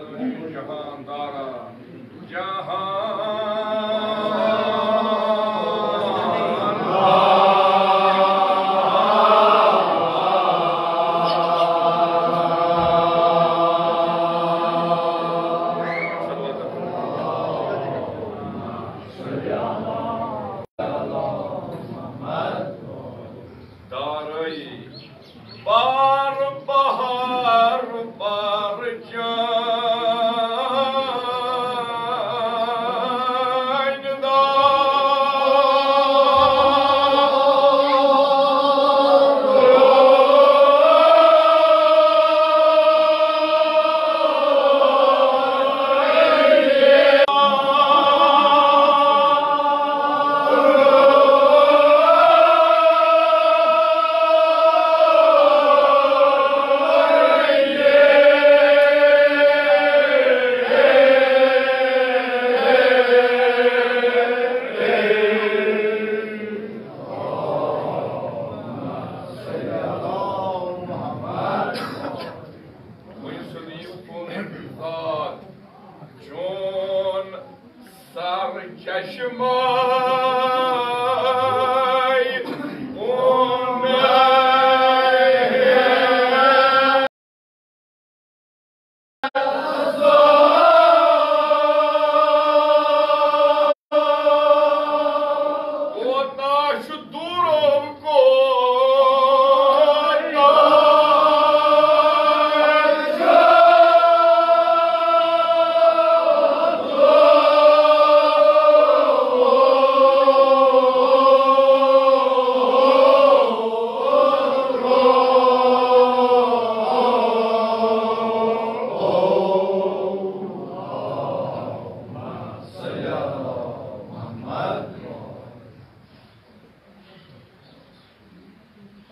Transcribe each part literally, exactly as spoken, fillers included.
جہاندارا، جہاندارا۔ دارٲیی بار بہار بار چانہِ دار۔ وۄنۍ سُہ دِیِو کُن ذات چون سر چشمہ کُن۔ کوتاہ چھُ دوٗرو کوتاہ۔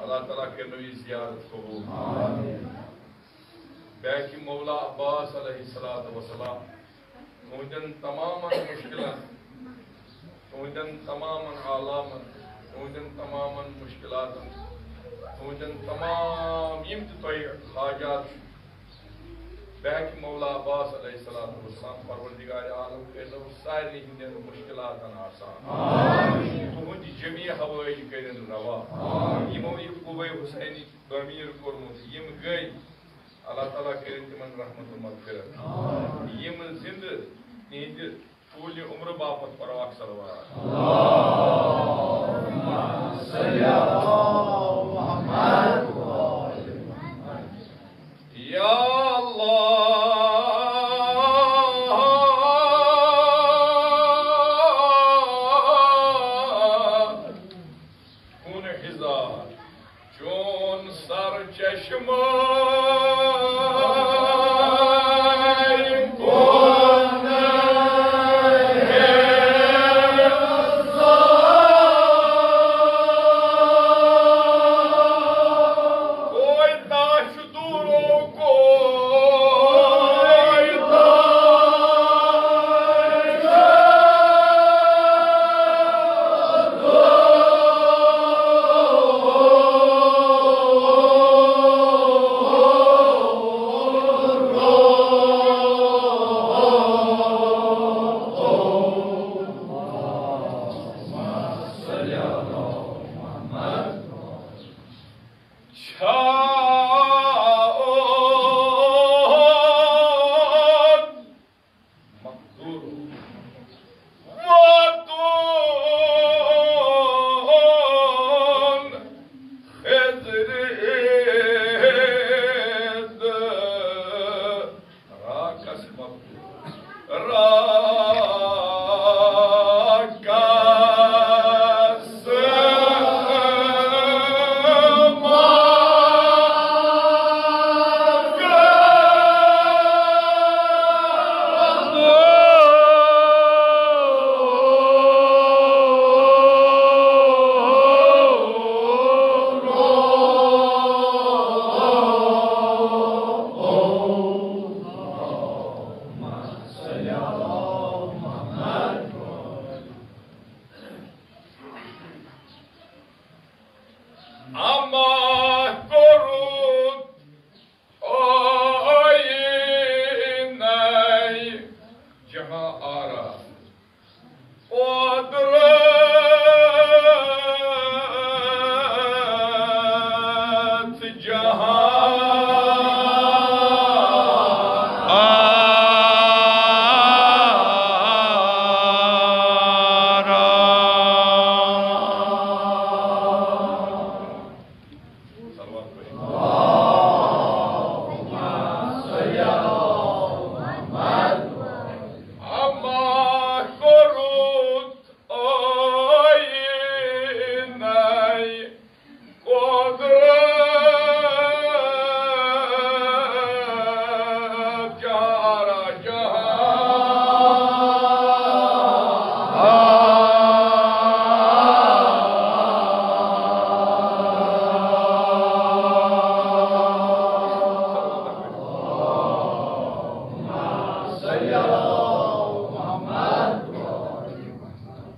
اللہ تعالیٰ کٔرِنو یہِ زیارت قبوٗل۔ بیٚیہِ مولا عباس علیہ الصلوۃ والسلام تُہنٛدٮ۪ن تمامن مُشکِلن، تُہنٛدٮ۪ن تمامن آلامن، تُہنٛدٮ۪ن تمامن مُشکِلاتن، تُہنٛدٮ۪ن تمام یِم تہِ تۄہہِ حاجات چھِ، بہٕ ہیٚکہِ مولا عباس علیہ الصلوۃ والسلام پروردگار عالم کٔرِنو سارنٕے ہٕنٛدٮ۪ن مُشکِلاتن آسان۔ تُہنٛدۍ جمیع حوٲیج کٔرِن روا۔ یِمو یہِ قبے حسینٕکۍ تعمیٖر کوٚرمُت، یِم گٔے، اللہ تعالیٰ کٔرِن تِمن رحمت و مغفرت۔ یِم زِندٕ، تِہنٛدِ طوٗلہِ عمرٕ باپتھ پرو اکھ صلوات۔ یا اللہ، کُن ہزار چون سر چشمہ کُن۔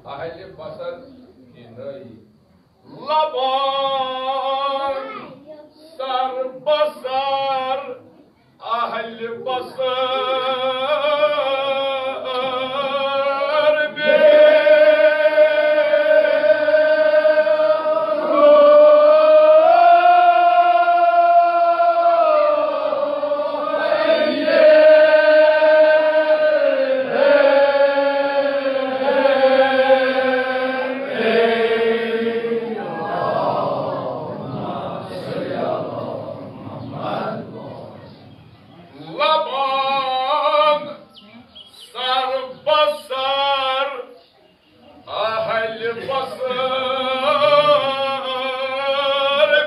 اہل بصر کنائی۔ لبان سر بصر اہل بصر بے۔ لبان سر بصر اہل بصر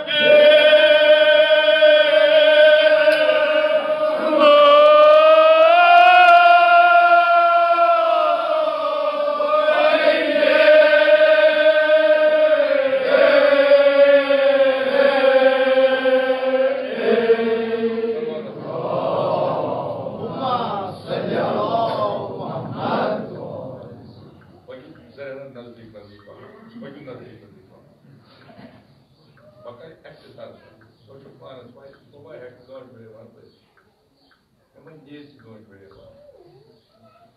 بے۔ پٔکِو ذرا نزدیٖک، نزدیٖک پَہَم۔ پٔکِو نزدیٖک، نزدیٖک پَہَم۔ بہٕ کَرٕ اختصار سان۔ تۄہہِ چھو پانَس پَے، صُبحٲے ہٮ۪کہِ گٲنٛٹہٕ بٔرِتھ وَنہٕ بہٕ۔ یِمَن نیرِ تہِ گٲنٛٹہٕ بٔرِتھ وَنہٕ۔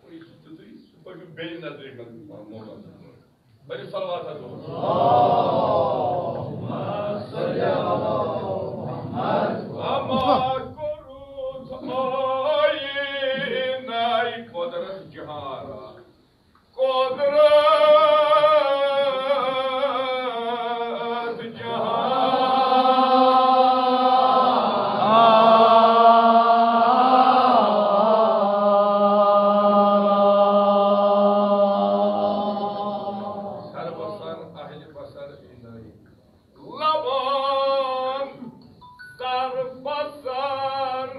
وۄنۍ یہِ چھُ تیُتُے، تُہۍ پٔکِو بیٚیہِ نزدیٖک، نزدیٖک پَہَم، مومن۔ ؤلِو صلوات حضور۔ اما کوٚرُتھ آیینَے قۄدرت جہان۔ قۄدرت جہان۔ سر بصر اہل بصر انائی۔ لبان سر بصر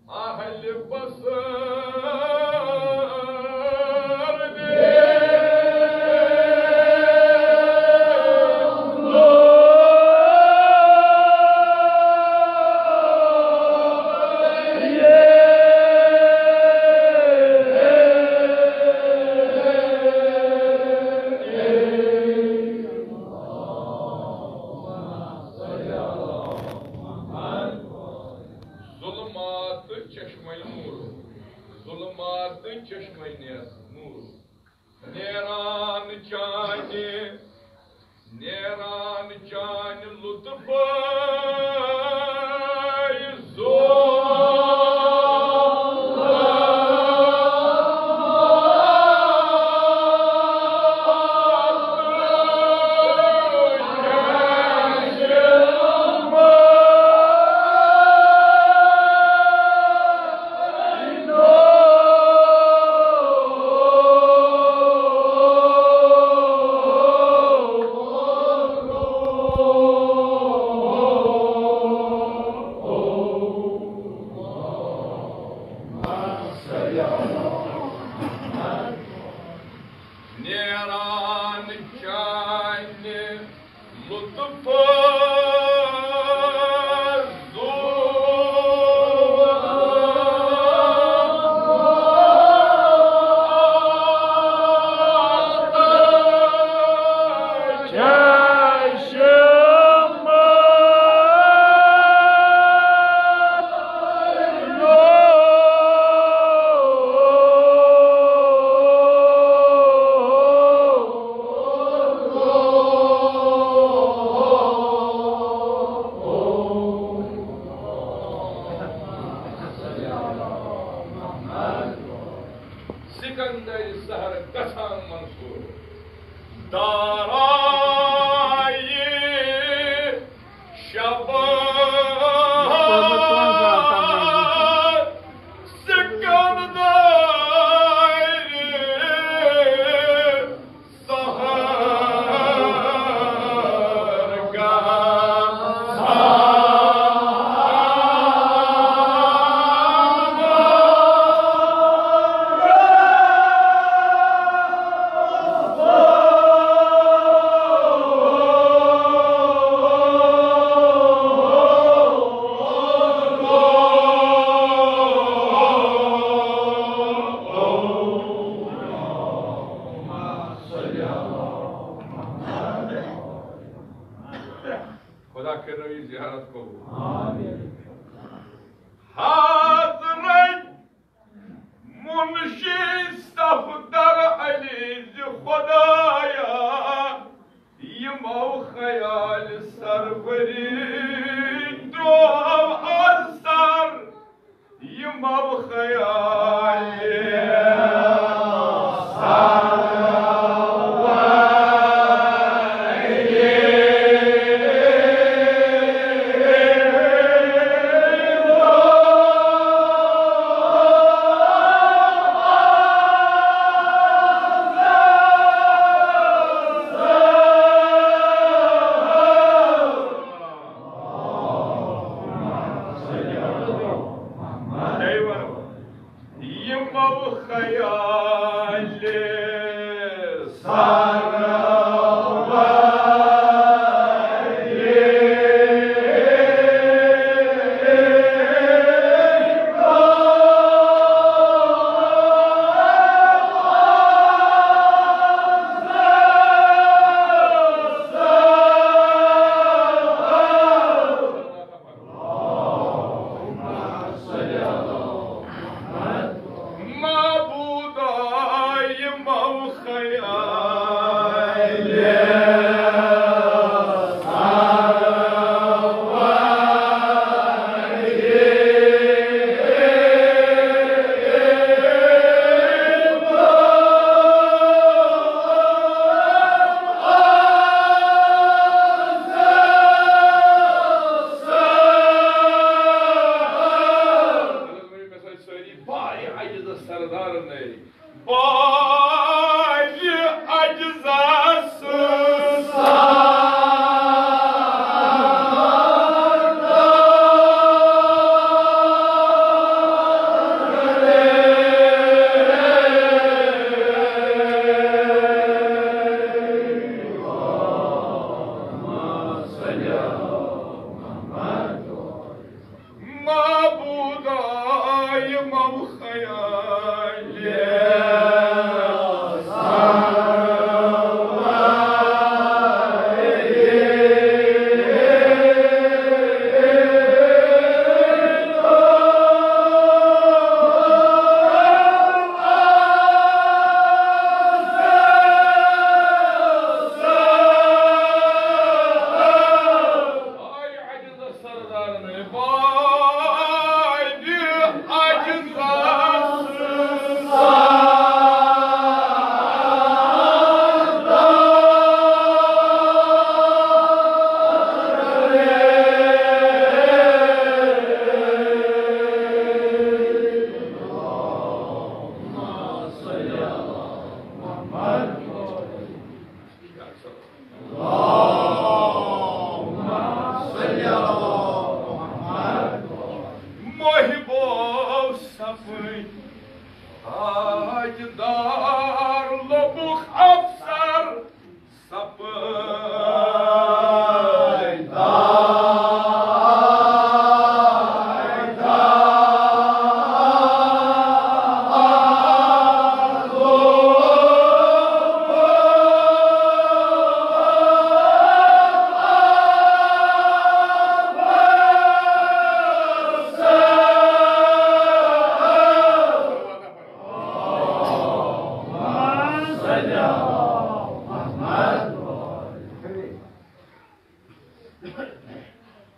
اہل بصر بے۔ ظلمات چشمے نور، ظلمات چشمے نور۔ نیران چانہِ، نیران چانہِ لطفے زور۔ نیران چانہِ لطف سکندر سحر گژھان منصور دارایہِ شب سکندر زیارت قبول۔ آمین۔ حضرت منشی صفدر علی زِ خدایا، یِمو خیال سروری ترٛوو از سر، یِمو خیال سروری۔ یِمو خیال سروری۔ معبودا، یِمو خیال سٲری بارِ عجزس سردارن نٲوۍ۔ بارِ عجزس سردار۔ معبودا، یِمو خیال سردارن بارِ عجزس سردار۔ اللهم صل على محمد۔ محبو سپٕدۍ تاجدار، لوٚبُکھ افسر سپٕدۍ تاجدار۔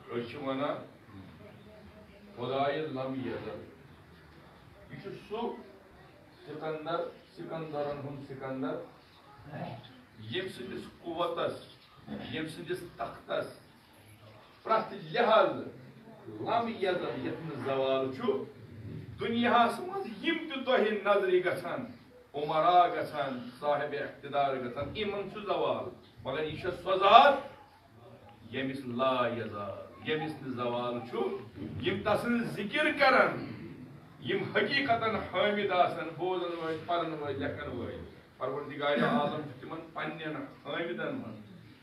أسۍ چھِ وَنان، خۄدایہِ لم یزل۔ یہِ چھُ سُہ سکندر، سکندرن ہُنٛد سکندر، ییٚمہِ سٕنٛدِس قوتس، ییٚمہِ سٕنٛدِس تختس پرٛٮ۪تھ لحاظہٕ لم یزل، یَتھ نہٕ زوال چھُ، دُنیاہَس منٛز یِم تہِ تۄہہِ نظرِ گژھن، عمرا گژھن، صاحب اقتدار گژھن، یِمن چھُ زوال، مگر یہِ چھےٚ سۄ ذات، ییٚمِس لا یزال، ییٚمِس نہٕ زوال چھُ، یِم تسٕنٛز ذِکِر کرن، یِم حقیٖقتن حٲمِد آسن، بوزن وٲلۍ، پرن وٲلۍ، لیکھن وٲلۍ۔ پروردگار عالم چھُ تِمن پننٮ۪ن حٲمِدن منٛز،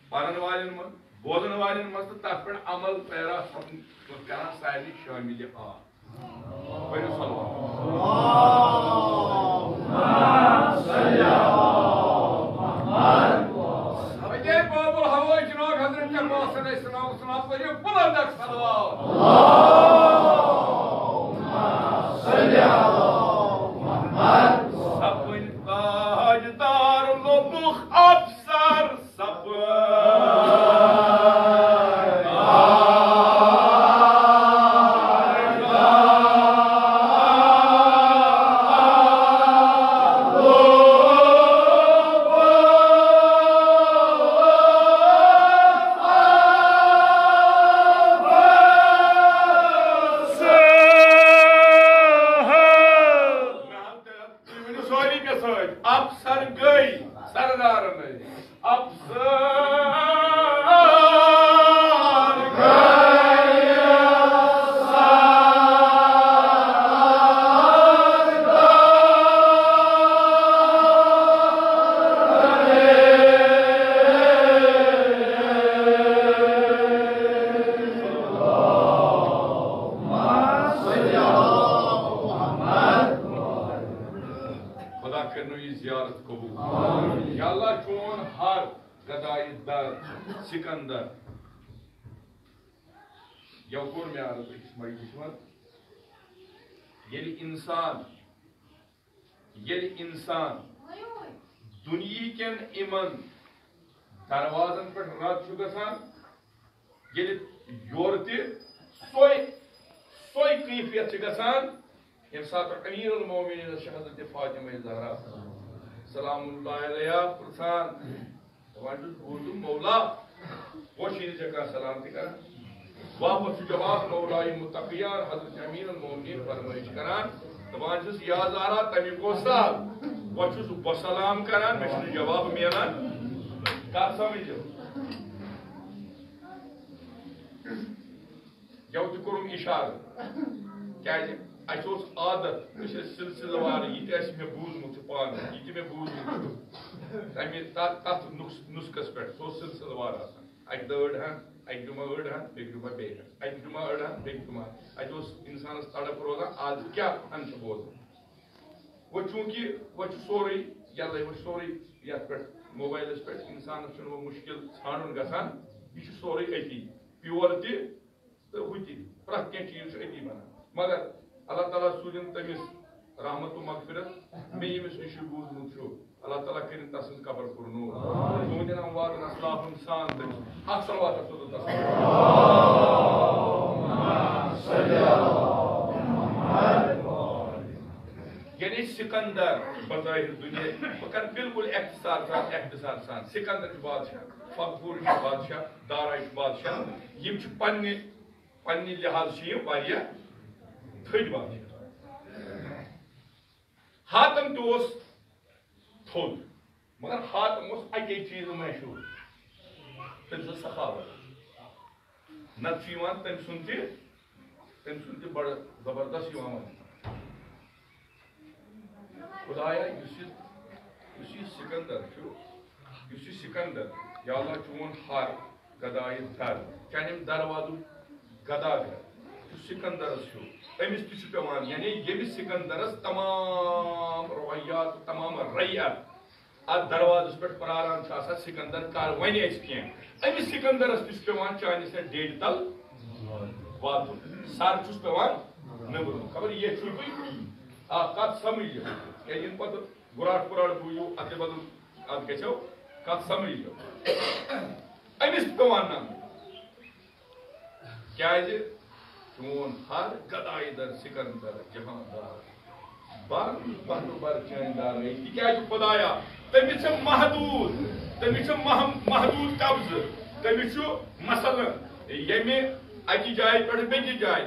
پرن والٮ۪ن منٛز، بوزن والٮ۪ن منٛز تہٕ تتھ پٮ۪ٹھ عمل پیرا سپدن کران سارنٕے شٲمِل۔ آ۔ پٔرِو صلوات۔ اللہم صل علی محمد۔ وجہ باب الہوا جناب حضرت عباس علیہ السلام، السلام پٔرِو۔ سۭتۍ افسر گٔے سردارن ہٕنٛدۍ۔ افسر خدا کٔرِنو یہِ زیارت قبول۔ یا اللہ، چون ہر گدایہِ در سکندر۔ یَوٕ کوٚر مےٚ عرض أکِس مجلسہِ منٛز، ییٚلہِ اِنسان، ییٚلہِ اِنسان دُنیہکٮ۪ن یِمن دروازن پٮ۪ٹھ رد چھُ گژھان، ییٚلہِ یورٕ تہِ سۄے، سۄے کیفیت چھِ گژھان، ییٚمہِ ساتہٕ امیر المومنین چھِ حضرت فاطمہ زہرا سلام اللہ علیہا پرژھان، دپان چھُس، بوٗزُم مولا، پوشی نہٕ ژےٚ کانٛہہ سلام تہِ کران۔ واپس چھُ جواب، مولای متقیان حضرت امیر المومنین فرمٲیش کران، دپان چھُس، یا زہرا، تمیُک اوس سہل، وۄنۍ چھُس بہٕ سلام کران، مےٚ چھُنہٕ جواب میلان۔ کتھ سمجھو؟ یَوٕ تہِ کوٚرُم اِشارٕ، کیٛازِ اَسہِ اوس عادت، أسۍ ٲسۍ سلسلہٕ وار، یہِ تہِ اَسہِ مےٚ بوٗزمُت چھُ پانہٕ، یہِ تہِ مےٚ بوٗزمُت چھُ، تَمہِ، تَتھ، تَتھ نُس-، نُسخس پٮ۪ٹھ، سُہ اوس سلسلہٕ وار آسان۔ اَکہِ دۄہ أڑ ہن، اَکہِ جمعہ أڑ ہن، بیٚکہِ جمعہ بیٚیہِ ہن، اَکہِ جمعہ أڑ ہن، بیٚکہِ جمعہ۔ اَتہِ اوس اِنسانس تڑپ روزان، آز کیٛاہ ہن چھِ بوزان۔ وۄنۍ چوٗنٛکہِ وۄنۍ چھُ سورُے یَلَے، وۄنۍ چھُ سورُے یَتھ پٮ۪ٹھ، موبایلَس پٮ۪ٹھ، اِنسانَس چھُنہٕ وۄنۍ مُشکِل ژھانٛڈُن گژھان، یہِ چھُ سورُے أتی، پیور تہِ تہٕ ہُہ تہِ، پرٛٮ۪تھ کینٛہہ چیٖز چھُ أتی بَنان۔ مگر اللہ تعالیٰ سوٗزِن تٔمِس رحمت و مغفرت، مےٚ ییٚمِس نِش یہِ بوٗزمُت چھُ، اللہ تعالیٰ کٔرِن تسٕنٛز قبر پُرنوٗر۔ تُہٕنٛدٮ۪ن امواتن اسلافن سان تٔمِس اکھ صلوات رسول اللہ۔ یعنی سکندر بظاہر دُنیا، بہٕ کرٕ بالکل اختصار سان، اختصار سان۔ سکندر چھُ بادشاہ، فغفور چھُ بادشاہ، دارا چھُ بادشاہ۔ یِم چھِ پننہِ، پننہِ لحاظ چھِ یِم واریاہ تھٔدۍ بادشاہ۔ حاتم تہِ اوس تھوٚد، مگر حاتم اوس اَکے چیٖزٕ مشہوٗر، تٔمۍ سٕنٛز سخاوت۔ نتہٕ چھُ یِوان تٔمۍ سُنٛد تہِ، تٔمۍ سُنٛد تہِ بڑٕ زبردست یِوان وننہٕ۔ خدایا، یُس یہِ، یُس یہِ سکندر چھُ، یُس یہِ سکندر، یا اللہ، چون ہر گدایہِ در، چانٮ۪ن دروازُک گدا گر یُس سکندرس چھُ، أمِس تہِ چھُ پٮ۪وان، یعنی ییٚمِس سکندرس تمام رعیات، تمام رعیت اتھ دروازس پٮ۪ٹھ پراران چھُ آسان، سکندر کر ونہِ اسہِ کینٛہہ۔ أمِس سکندرس تہِ چھُ پٮ۪وان چانہِ سۭتۍ ڈیڈِ تل واتُن، سر چھُس پٮ۪وان نٮ۪برُن۔ خبر یہِ چھُو تُہۍ اکھ کتھ سمجھِو، کیٛازِ یِنہٕ پتہٕ گُراٹھ پُراٹھ بوٗزِو، اتہِ بدل اتھ گژھو کتھ سمجھِو۔ أمِس تہِ پٮ۪وان ننُن۔ کیٛازِ؟ چون ہر گدایہِ در سکندر جہاندار، بر بر بر چٲنۍ دارٲیی۔ تِکیٛازِ خدایا، تٔمِس چھِ محدوٗد، تٔمِس چھِ مح-، محدوٗد قبضہٕ، تٔمِس چھُ مثلاً ییٚمہِ اَکہِ جایہِ پٮ۪ٹھ بیٚکِس جایہِ،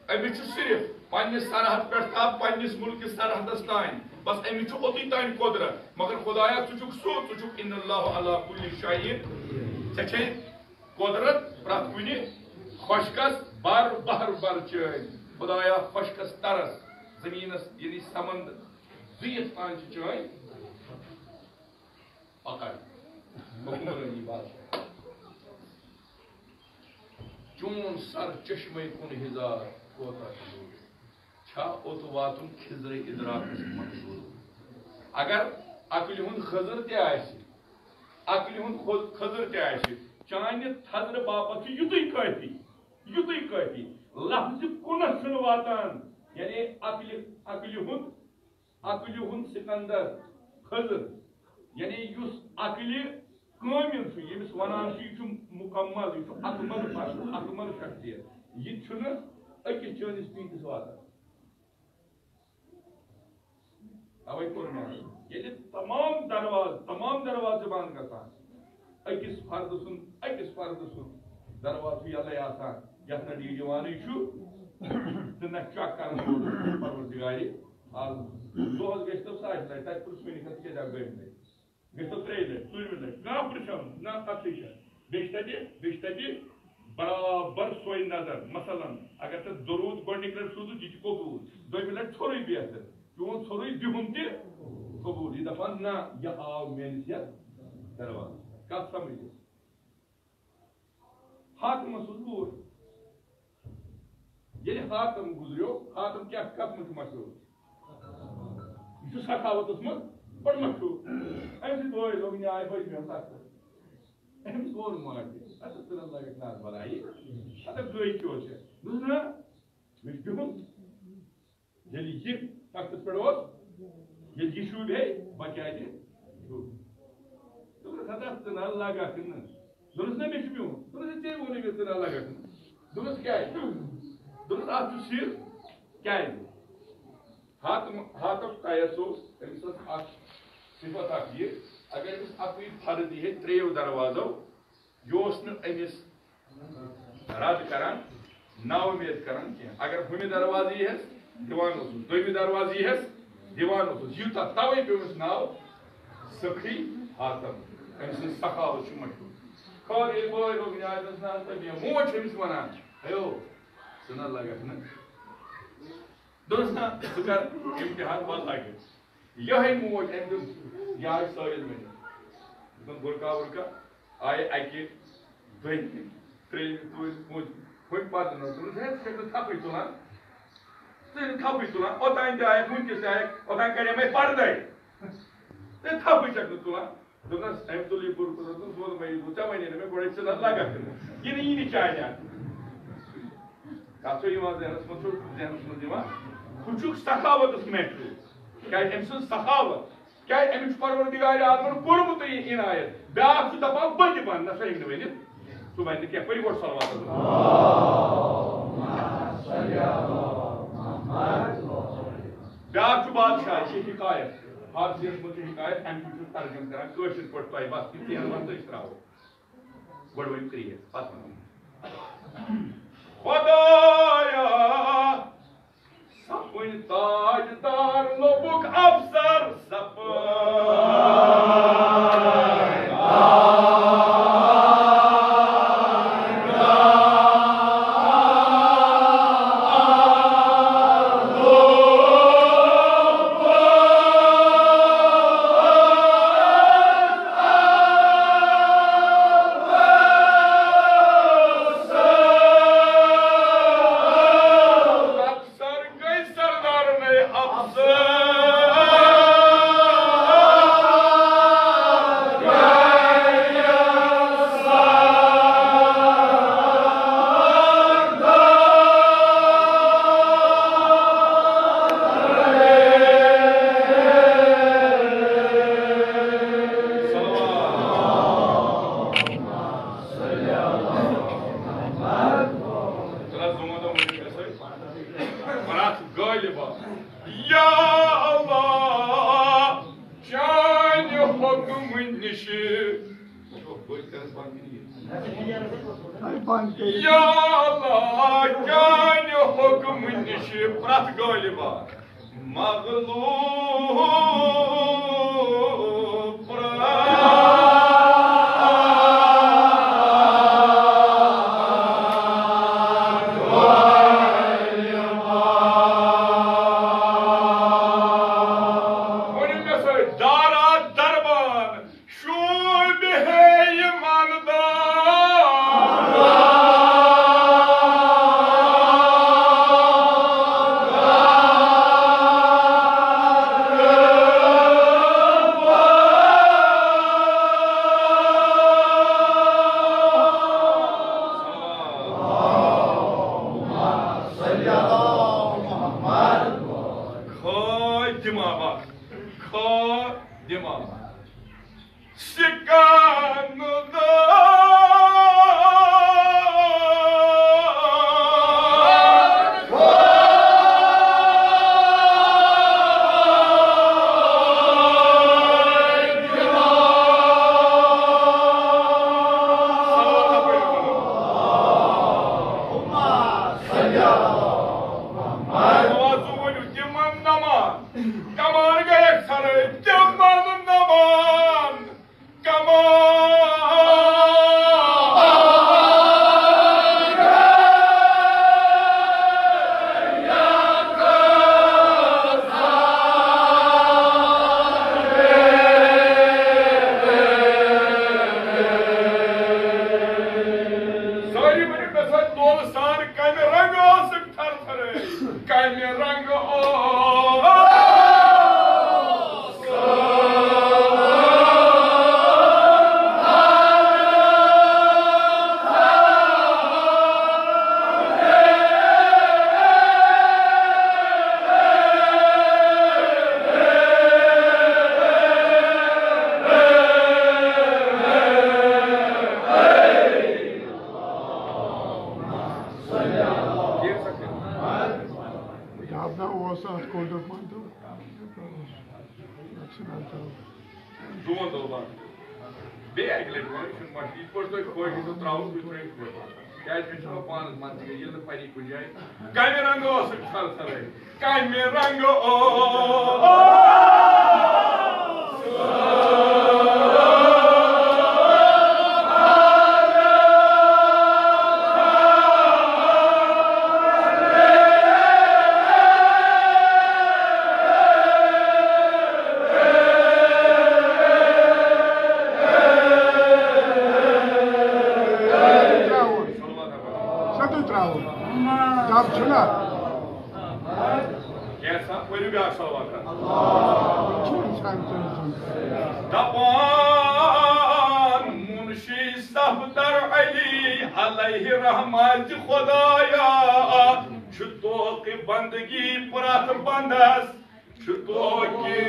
أمِس چھُ صرف پننِس سرحد پٮ۪ٹھ تام، پننِس مُلکِس سرحدس تام، بس أمِس چھُ اوٚتُے تام قۄدرت۔ مگر خدایا، ژٕ چھُکھ سُہ، ژٕ چھُکھ ان اللہ علی کل شیء، ژےٚ چھے قۄدرت پرٛٮ۪تھ کُنہِ۔ خۄشکس بر بہر بر چٲنۍ، خدایا، خۄشکس ترس، زٔمیٖنس یعنی سمند زٕیِتھ تام چھِ چٲنۍ پکان حکمرٲنی بادشاہ۔ چون سر چشمے کُن ہزار کوتاہ چھُ دوٗر۔ چھا اوٚت واتُن خضرٕ ادراکس منظوٗر؟ اگر عقلہِ ہُنٛد خضر تہِ آسہِ، عقلہِ ہُنٛد خو-، خضر تہِ آسہِ، چانہِ تھزرٕ باپتھ چھُ یُتُے کٲفی، یُتُے کٲفی۔ لفظِ کُنس چھُنہٕ واتان، یعنی عقلہِ، عقلہِ ہُنٛد، عقلہِ ہُنٛد سکندر خضر، یعنی یُس عقلہِ کٲمِل چھُ، ییٚمِس وَنان چھُ، یہِ چھُ مُکمل، یہِ چھُ اکمل بشر، اکمل شخصیت۔ یہِ تہِ چھُنہٕ أکِس چٲنِس پیٖنتِس واتان۔ اَوَے کوٚر مےٚ عرض، ییٚلہِ تمام دروازٕ، تمام دروازٕ چھِ بنٛد گژھان، أکِس فردٕ سُنٛد، أکِس فردٕ سُنٛد دروازٕ چھُ یَلَے آسان، یَتھ نہ ڈی ڈی وانٕے چھُ تہٕ نہ چیک کران وول پروردگارِ عالم۔ دۄہس گژھِ تٔمۍ سُہ لٹہِ، تتہِ پرُژھ مےٚ نِش، ژٕ کیٛازِ آکھ دٔیمہِ لٹہِ؟ گٔژھۍ تو ترٛیٚیہِ لٹہِ، ژوٗرمہِ لٹہِ، کانٛہہ پرٕژھیو نہٕ، نہ، تتھ چھِ یہِ چھےٚ۔ بیٚیہِ چھِ تتہِ، بیٚیہِ چھِ تتہِ برابر سۄے نظر۔ مثلاً، اگر ژےٚ درود گۄڈٕنِکۍ لٹہِ سوٗزُتھ، یہِ تہِ قبوٗل، دوٚیمہِ لٹہِ ژھوٚرُے بہتر، چون ژھوٚرُے بِہُن تہِ قبوٗل۔ یہِ دپان، نہ، یہِ آو میٲنِس یتھ دروازس۔ کتھ سمجھ؟ حاتمس اوس بوے۔ ییٚلہِ حاتم گُزریو، حاتم کیٛاہ، کتھ منٛز چھُ مشہوٗر؟ یہِ چھُ سخاوتس منٛز بڑٕ مشہوٗر۔ أمۍ سٕنٛدۍ بٲے لوٚگ نیاے، بٔج مےٚ تتھ پٮ۪ٹھ۔ أمِس ووٚن ماجہِ، "اَتھ ژٕ نہ لگکھ نار بلاے، اَتھ گٔے کیٛاہ چھےٚ؟" دوٚپُس، "نہ، مےٚ چھُ بِہُن۔" ییٚلہِ یہِ تختس پٮ۪ٹھ اوس، ییٚلہِ یہِ شوٗبہِ ہے، بہٕ کیٛازِ شوٗبہٕ؟ دوٚپُس، "ہتا ژٕ نہ لگکھ نہٕ۔" دوٚپُس، "نہ، مےٚ چھُ میون۔" دوٚپُس، "ہے، ژےٚ ووٚنُے مےٚ ژٕ نہ لگکھ نہٕ۔" دوٚپُس، "کیٛازِ؟" دوٚپُس، "اَتھ چھُ سِر کیٛازِ؟" حاتم، حاتم قیس اوس، أمِس ٲس اکھ صفت اکھ یہِ، اگر أمِس اَکُے فرد یی ہے ترٛیٚیو دروازو، یہِ اوس نہٕ أمِس رد کران، نا اُمید کران کینٛہہ۔ اگر ہُمہِ دروازٕ یی ہس، دِوان اوسُس، دوٚیمہِ دروازٕ یی ہس، دِوان اوسُس۔ یوٗتاہ، توے پیوٚمُس ناو سخی حاتم۔ أمۍ سٕنٛز سخاوت چھِ مشہوٗر۔ خٲر ییٚلہِ بٲے لوٚگ نیٛاے، دوٚپُس، "نہ حظ، تہٕ مےٚ موج چھِ أمِس وَنان، ہیو، ژٕ نہ لگکھ نہٕ۔" دوٚپُس، "نہ، ژٕ کر امتحان، پتہٕ لگہِ۔" یِہوٚے موج أمۍ دیُت یِہوٚے سٲیِل ؤنِتھ۔ دوٚپُن، بُرکا وُرکا آیہِ اَکہِ، دوٚیمہِ، ترٛیٚیِمہِ، ژوٗرِمہِ، پوٗنٛژمہِ۔ وۄنۍ پَتہٕ نہٕ، دوٚپُن، "ہے، ژٕ چھَکھ نہٕ تھَپھٕے تُلان۔ ژٕ چھَکھ نہٕ تھَپھٕے تُلان۔ اوٚتام تہِ آیَکھ، وٕنۍکٮ۪س تہِ آیَکھ، اوٚتام کَرے مےٚ پَردَے۔ ژٕ تھَپھٕے چھَکھ نہٕ تُلان۔" دوٚپنَس، أمۍ تُل یہِ بُرکہٕ، دوٚپنَس، "ووٚن مےٚ یہِ، ژےٚ وَنے نہٕ مےٚ گۄڈَے، ژٕ نہ لَگَکھ نہٕ۔ یہِ نہٕ، یہِ نہٕ چانہِ اَتھٕ۔" کَتھ چھو یِوان ذہنَس منٛز، چھو ذہنَس منٛز یِوان؟ ہُہ چھُکھ سخاوتَس محفوٗظ۔ کیٛازِ أمۍ سٕنٛز سخاوت؟ کیٛازِ أمِس چھُ پروردگار عالمن کوٚرمُت یہِ عنایت؟ بیٛاکھ چھُ دَپان، "بہٕ تہِ بَنہٕ"، نہ، سُہ ہیٚکہِ نہٕ ؤنِتھ۔ سُہ بَنہِ نہٕ کینٛہہ۔ پٔرِو گۄڈٕ صلوات۔ بیٛاکھ چھُ بادشاہ، یہِ چھِ حکایت۔ فارسیَس منٛز چھِ حکایت، اَمہِ کُے چھُ ترجمہٕ کران کٲشِر پٲٹھۍ تۄہہِ، بس یہِ ترٛٮ۪ن وَن تہٕ أسۍ ترٛاوو۔ گۄڈٕ ؤنِو ترٛیش، پتہٕ وَنو۔ خۄدایا، سپٕنۍ تاجدار لوٚبُک افسر، سپٕنۍ سر گٔے سردارنٕے افسر۔ پرٛٮ۪تھ غٲلبا۔ یا اللہ، چانہِ حُکمہٕ نِشہِ۔ یا اللہ، چانہِ حُکمہٕ نِشہِ پرٛٮ۪تھ غٲلبا مغلوب پرٛٮ۪تھ ؤنِو مےٚ سۭتۍ، دارا دربان، شوٗبہِ ہے ایماندار۔ کھٲلۍ دٮ۪ماغ اکھ، کھٲلۍ دٮ۪ماغ اکھ۔ سکن دار۔ آوازو ؤنِو، تِمن نمان۔ کمان گٔیَکھ ژھرٲے۔ دۄن دۄہن۔ بیٚیہِ اَکہِ لَٹہِ وَنُن، یہِ چھُنہٕ مَسلہٕ، یِتھ پٲٹھۍ تۄہہِ خۄش چھُو ترٛاوُن، تُہۍ ترٛٲیِو خۄش۔ کیٛازِ مےٚ چھُ پَتہٕ پانَس منٛز تہِ، ییٚلہِ نہٕ پَری کُنہِ جایہِ، کَمہِ رنٛگہٕ اوسُکھ ژھر ژھرٲے؟ کَمہِ رنٛگہٕ اوس؟ ترٛاوُن۔ سیوٚدُے ترٛاوُن۔ دَب چھُنہ۔ کینٛہہ سا، پٔرِو بیٛاکھ صلوات۔ چھُ اِنسان تٔمۍ سُنٛد۔ دَپان مُنشی صفدر علی علیہ رحمت خدایا، چھُ توقہِ بندگی پرٛٮ۪تھ بندس۔ چھُ توقہِ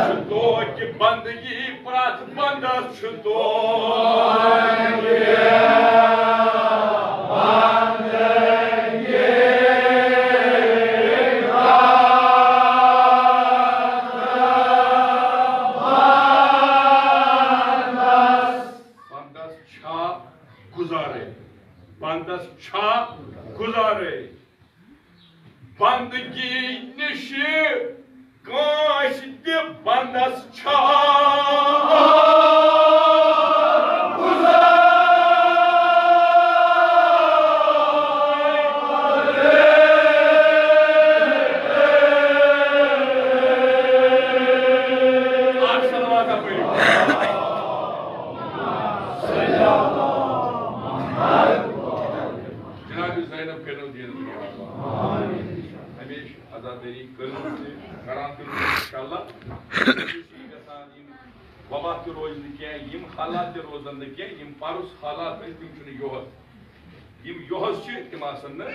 چھُ توقہِ بندگی پرٛٮ۪تھ بندس چھُ توقہِ بندس چھا گُزارے، بندس چھا گُزارے۔ بندگی نِشہِ کٲنٛسہِ تہِ بندس چھا گُزارے۔ اکھ صلوات پٔرِو۔ جناب زینب کٔرِو دیٖنَس منٛز۔ ہمیشہِ عزادٲری کٔرمٕژ تہِ کران تہِ روٗز، انشاءاللہ۔ یُس یہِ گژھان، یِم وبا تہِ روزِ نہٕ کینٛہہ، یِم حالات تہِ روزن نہٕ کینٛہہ، یِم پرُس حالات ٲسۍ، تِم چھِنہٕ یُہُس۔ یِم یُہُس چھِ، تِم آسن نہٕ۔